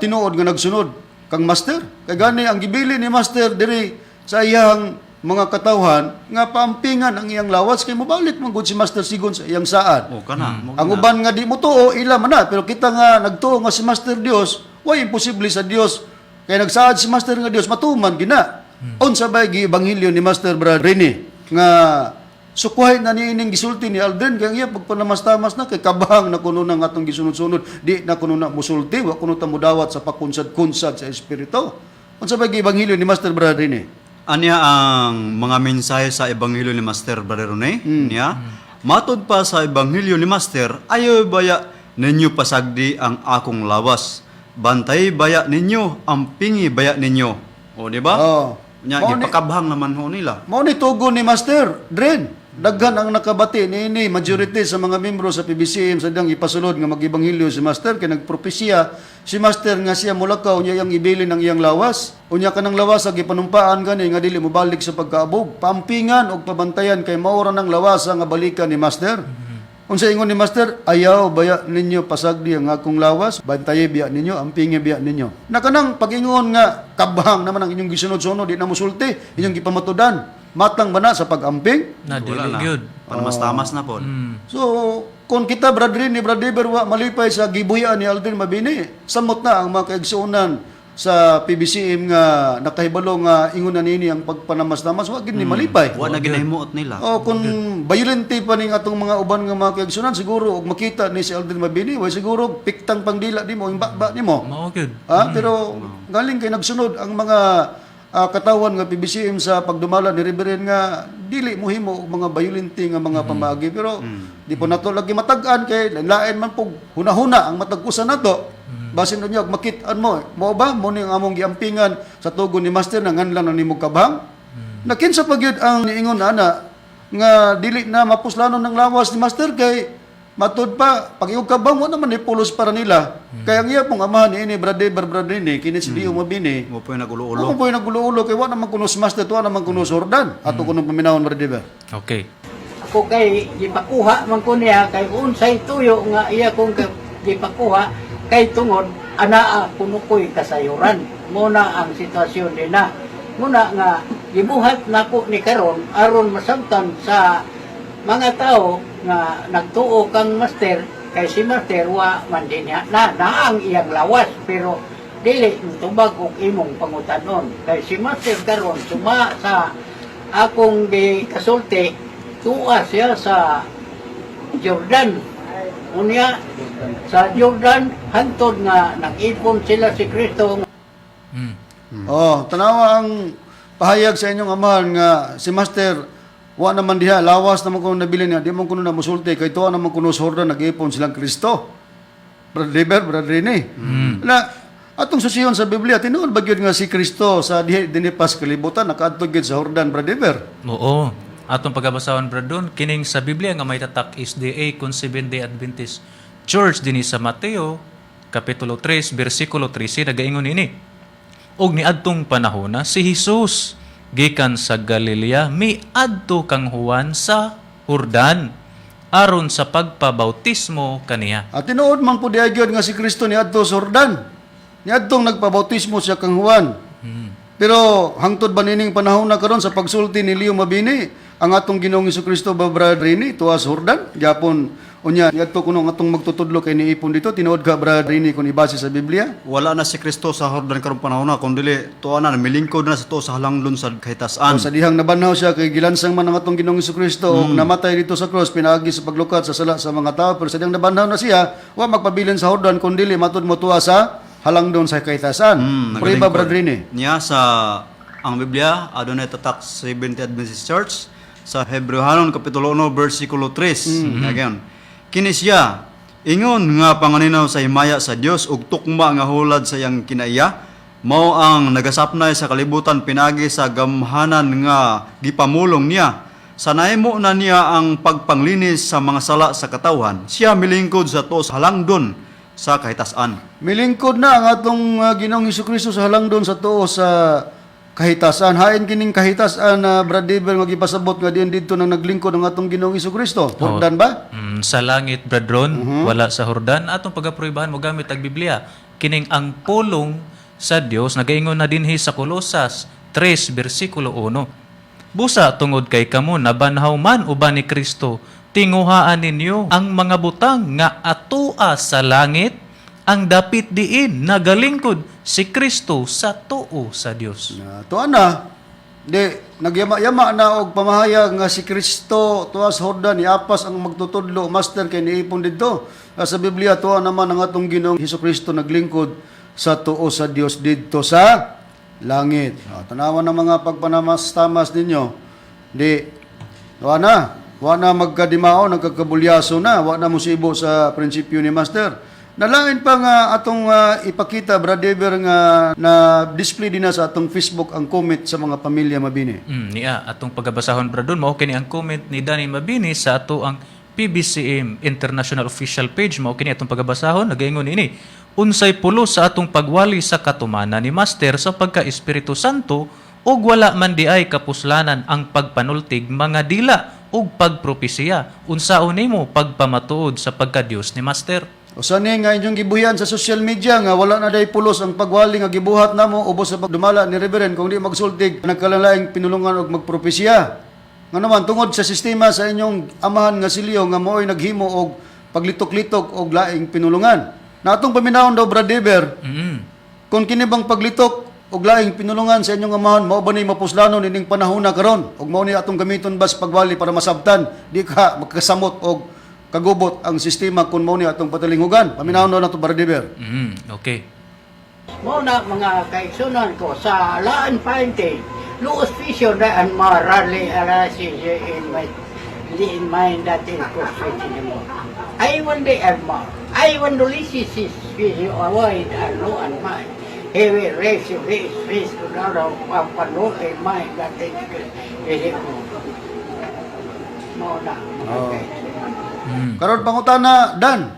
tinuod nga nagsunod kang Master. Kay gani ang gibili ni Master diri sa iyang mga katawhan nga paampingan ang iyang lawas kay mobalik man gud si Master sigon sa iyang saad. O kana. Mo Ang gina. uban nga di mo tuo, ila man na. Pero kita nga nagtuo nga si Master Dios, way imposible sa Dios. Kay nagsaad si Master nga Dios, matuman gina. Unsa bay giebanghelyo ni Master Brad Rene nga sukuhay na niining gisulti ni Aldrin kay ang iya pagpanamastamas na kay kabang na kuno nang atong gisunod-sunod, di na kuno na musulti, wa kuno ta mudawat sa pakunsad-kunsad sa espiritu. Unsa bay giebanghelyo ni Master Brad Rene? Anya ang mga mensahe sa ebanghelyo ni Master Brother Rene? Niya, matud pa sa ebanghelyo ni Master, ayaw baya ninyo pasagdi ang akong lawas. Bantay baya ninyo, ampingi baya ninyo. O, di ba? Oh. Nya, Mao ni- gipakabhang naman ho nila. Mao ni tugon ni Master Dren. Daghan ang nakabati niini majority sa mga membro sa PBCM sa diyang ipasulod nga mag-ebanghelyo si Master kay nagpropesiya si Master nga siya mulakaw niya iyang ibilin ang iyang lawas. Unya kanang lawas ang gipanumpaan gani nga dili mobalik sa pagkaabog. Pampingan og pabantayan kay mao ra nang lawas nga balikan ni Master. Unsa ingon ni Master, ayaw baya ninyo pasagdi ang akong lawas, bantaye biya ninyo, ampingi biya ninyo. Na kanang pag-ingon nga kabhang naman ang inyong gisunod-sunod, di na musulti, inyong gipamatudan. Matang ba na sa pag-amping? Na Wala dili na. gyud. Panamastamas na po. So, kung kita, Brad Rini, Brad Eber, wa malipay sa gibuyaan ni Aldrin Mabini, samot na ang mga kaigsuonan sa PBCM nga nakahibalo nga ingon na nini ang pagpanamas-namas, wa gid ni malipay. Wa na ginahimuot nila. Oh, kung violente pa ning atong mga uban nga mga kaigsuonan, siguro og makita ni si Aldrin Mabini, way siguro piktang pangdila nimo, yung bakba nimo. Mao gyud. Ah, pero galing kay nagsunod ang mga katawan nga PBCM sa pagdumala ni Reverend nga dili mohimo og mga violente nga mga pamaagi, pero di po nato lagi matag-an kay lain man pug hunahuna ang matag-usa nato. Basin niyo og makit-an mo, mao ba mo ni ang among giampingan sa tugon ni Master na nganlan na nimo kabhang? Nakinsa pa gyud ang niingon ana nga dili na mapuslanon ng lawas ni Master kay matud pa pag iyong kabang wa naman ni pulos para nila. Kaya ang iya pong amahan ni ini Brad Eber, Brad Rene, kini si Dio Mabini. Mo po yung nagulo-ulo. Ako po yung nagulo-ulo kay wa naman kuno si Master, tuwa naman kuno sa Jordan. Ato kuno paminawon, Brad Eber. Okay. Ako kay gipakuha man ko niya kay unsay tuyo nga iya kong gipakuha kay tungod anaa kuno ko'y kasayuran. Muna ang sitwasyon nila. Muna nga gibuhat nako ni karon aron masabtan sa mga tao nga nagtuo kang master kay si master wa man din niya na naang iyang lawas pero dili tubag og imong pangutanon kay si master karon suma sa akong gikasulti, tuwa siya sa Jordan. Unya sa Jordan hantod nga nag-ipon sila si Kristo. Oh, tanawa ang pahayag sa inyong amahan nga si Master wa naman diha lawas naman kuno nabili niya, di man kuno na musulti kay tuwa naman kuno sa Jordan nag-ipon silang Kristo. Brad Eber, Brad Rene. Na atong susiyon sa Biblia tinuod ba gyud nga si Kristo sa diha dinipas kalibutan nakaadto gyud sa Jordan, Brad Eber? Oo. Atong pagabasahon, Brad Don, kining sa Biblia nga may tatak SDA kun Seventh-day Adventist Church dinhi sa Mateo kapitulo 3 bersikulo 13 nagaingon ini. Og niadtong panahona si Hesus gikan sa Galilea miadto kang Juan sa Jordan aron sa pagpabautismo kaniya. At tinuod man po diay gyud nga si Kristo niadto sa Jordan. Niadtong nagpabautismo siya kang Juan. Pero hangtod ba nining panahon na karon sa pagsulti ni Leo Mabini ang atong Ginoong Kristo ba, Brad Rini, tuwa sa Jordan? Gyapon unya niadto kuno ang atong magtutudlo kay niipon dito, tinuod ka, Brad Rini, kung ibase sa Biblia? Wala na si Kristo sa Jordan karong panahon na kun dili tuwa na milingkod na sa tuo sa halangdon sa kahitasan. O sa dihang nabanhaw siya kay gilansang man ang atong Ginoong Kristo ug namatay dito sa cross pinaagi sa paglukat sa sala sa mga tao, pero sa dihang nabanhaw na siya wa magpabilin sa Jordan kun dili matud mo tuwa sa halangdon sa kahitasan. Prueba, Nagalingkod. Brad Rini. Niya sa ang Biblia adunay tatak Seventh Adventist Church sa Hebreohanon kapitulo 1 bersikulo 3. Again. Kini siya ingon nga panganinaw sa himaya sa Dios ug tukma nga hulad sa iyang kinaiya mao ang nagasapnay sa kalibutan pinagi sa gamhanan nga gipamulong niya. Sa nahimo na niya ang pagpanglinis sa mga sala sa katawhan, siya milingkod sa tuos halangdon sa kahitasan. Milingkod na ang atong Ginoong Kristo sa halangdon sa tuo sa kahitasan. Hain kining kahitasan na Brad Dever nga gipasabot nga diin didto nang naglingkod ang atong Ginoong Kristo. Jordan ba? Sa langit, Brad Ron, wala sa Jordan. Atong pagapruibahan mo gamit ang Biblia. Kining ang pulong sa Dios nagaingon na dinhi sa Kolosas 3 bersikulo 1. Busa tungod kay kamo nabanhaw man uban ni Kristo, tinguhaan ninyo ang mga butang nga atua sa langit, ang dapit diin nagalingkod si Kristo sa tuo sa Dios. Na tuwa na. Di nagyama-yama na og pamahayag nga si Kristo tuwa sa Jordan iapas ang magtutudlo, Master, kay niipon didto. Ah, sa Biblia tuwa naman ang atong Ginoong Hesus Kristo naglingkod sa tuo sa Dios didto sa langit. Ah, tanawan ng mga pagpanamas-tamas ninyo. Di wa na, wa na magkadimao, nagkakabulyaso na, wa na musibo sa prinsipyo ni Master. Nalain pa nga atong ipakita, Brad Ever, nga na display din na sa atong Facebook ang comment sa mga pamilya Mabini. Niya atong pagabasahon, Bradon, mao kini ang comment ni Danny Mabini sa ato ang PBCM International Official Page. Mao kini atong pagabasahon. Nagaingon ini: "Unsay pulos sa atong pagwali sa katumanan ni Master sa pagka Espiritu Santo ug wala man di ay kapuslanan ang pagpanultig mga dila ug pagpropesiya? Unsaon nimo pagpamatuod sa pagka Dios ni Master?" Usa ni nga inyong gibuhian sa social media nga wala na day pulos ang pagwali nga gibuhat namo ubos sa pagdumala ni Reverend kung di magsultig nagkalalaing pinulungan og magpropesiya. Nga naman tungod sa sistema sa inyong amahan nga silyo nga mooy naghimo og paglitok-litok og laing pinulungan. Na atong paminawon daw, Brad Eber, kung kini bang paglitok og laing pinulungan sa inyong amahan mao ba ni mapuslanon ining panahon na karon ug mao ni atong gamiton bas pagwali para masabtan di ka magkasamot og kagubot ang sistema kung mao ni atong patalinghugan? Paminawon na nato, Brad Eber. Okay. Mo na mga kaigsunan ko sa laan painting, luos vision na ang marali arasi in my in mind that in mo. I want the ma. I want to listen his vision avoid and no and mind. He will raise his face to the of no in mind that is mo na mga kaigsunan. Karon pangutana, Dan,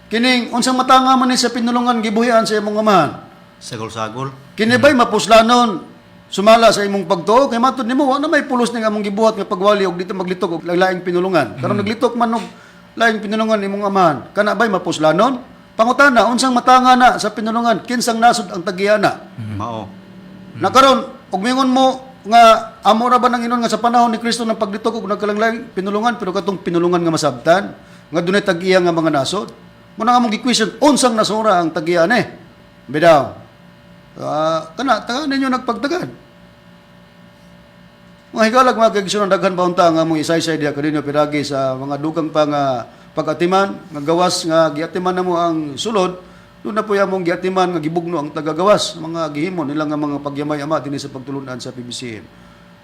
kining unsang matanga man ni sa pinulungan gibuhian sa imong amahan? Sagol-sagol. Kini ba'y mapuslanon sumala sa imong pagtuo? Kay matud nimo wa na may pulos ning among gibuhat nga pagwali og dito maglitok og laing pinulungan. Karon naglitok man og laing pinulungan imong amahan, kana ba'y mapuslanon? Pangutana, unsang matanga na sa pinulungan? Kinsang nasod ang tagiyana? Mao. Na karon og mingon mo nga amo ra ba nang inon nga sa panahon ni Kristo ng paglitok og nagkalanglaing pinulungan, pero katong pinulungan nga masabtan nga dunay tag-iya nga mga nasod? Mo na among gi-question, unsang nasora ang tag-iya ni bidaw? Ah, kana taga ninyo nagpagtagad. Mga higalag, mga kaigsunan, daghan pa unta nga among isaysay diha kaninyo piragi sa mga dugang pa nga pag-atiman nga gawas nga giatiman namo ang sulod. Doon na po among giatiman nga gibugno ang tagagawas, mga gihimo nila nga mga pagyamay-ama dinhi sa pagtulunan sa PBCM.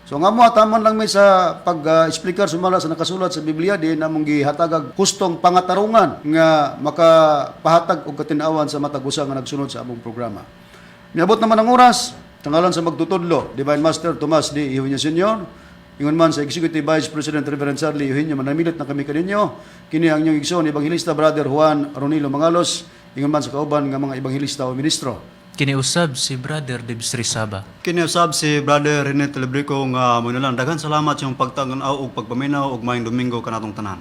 So nga mo taman lang may sa pag-explicar sumala sa nakasulat sa Biblia din among gihatagag hustong pangatarungan nga makapahatag og katin-awan sa matag usa nga nagsunod sa among programa. Niabot naman ang oras, tangalan sa magtutudlo, Divine Master Tomas D. Eugenio Sr., ingon man sa Executive Vice President Reverend Charlie Eugenio, manamilit na kami kaninyo. Kini ang inyong igsoon, Evangelista Brother Juan Ronilo Mangalos, ingon man sa kauban nga mga ebanghilista o ministro. Kiniusab si Brother Debs Rizaba. Kiniusab si Brother Rene Telebrico nga mo na lang. Daghan salamat sa iyong pagtaganaw ug pagpaminaw ug maayong Domingo kanatong tanan.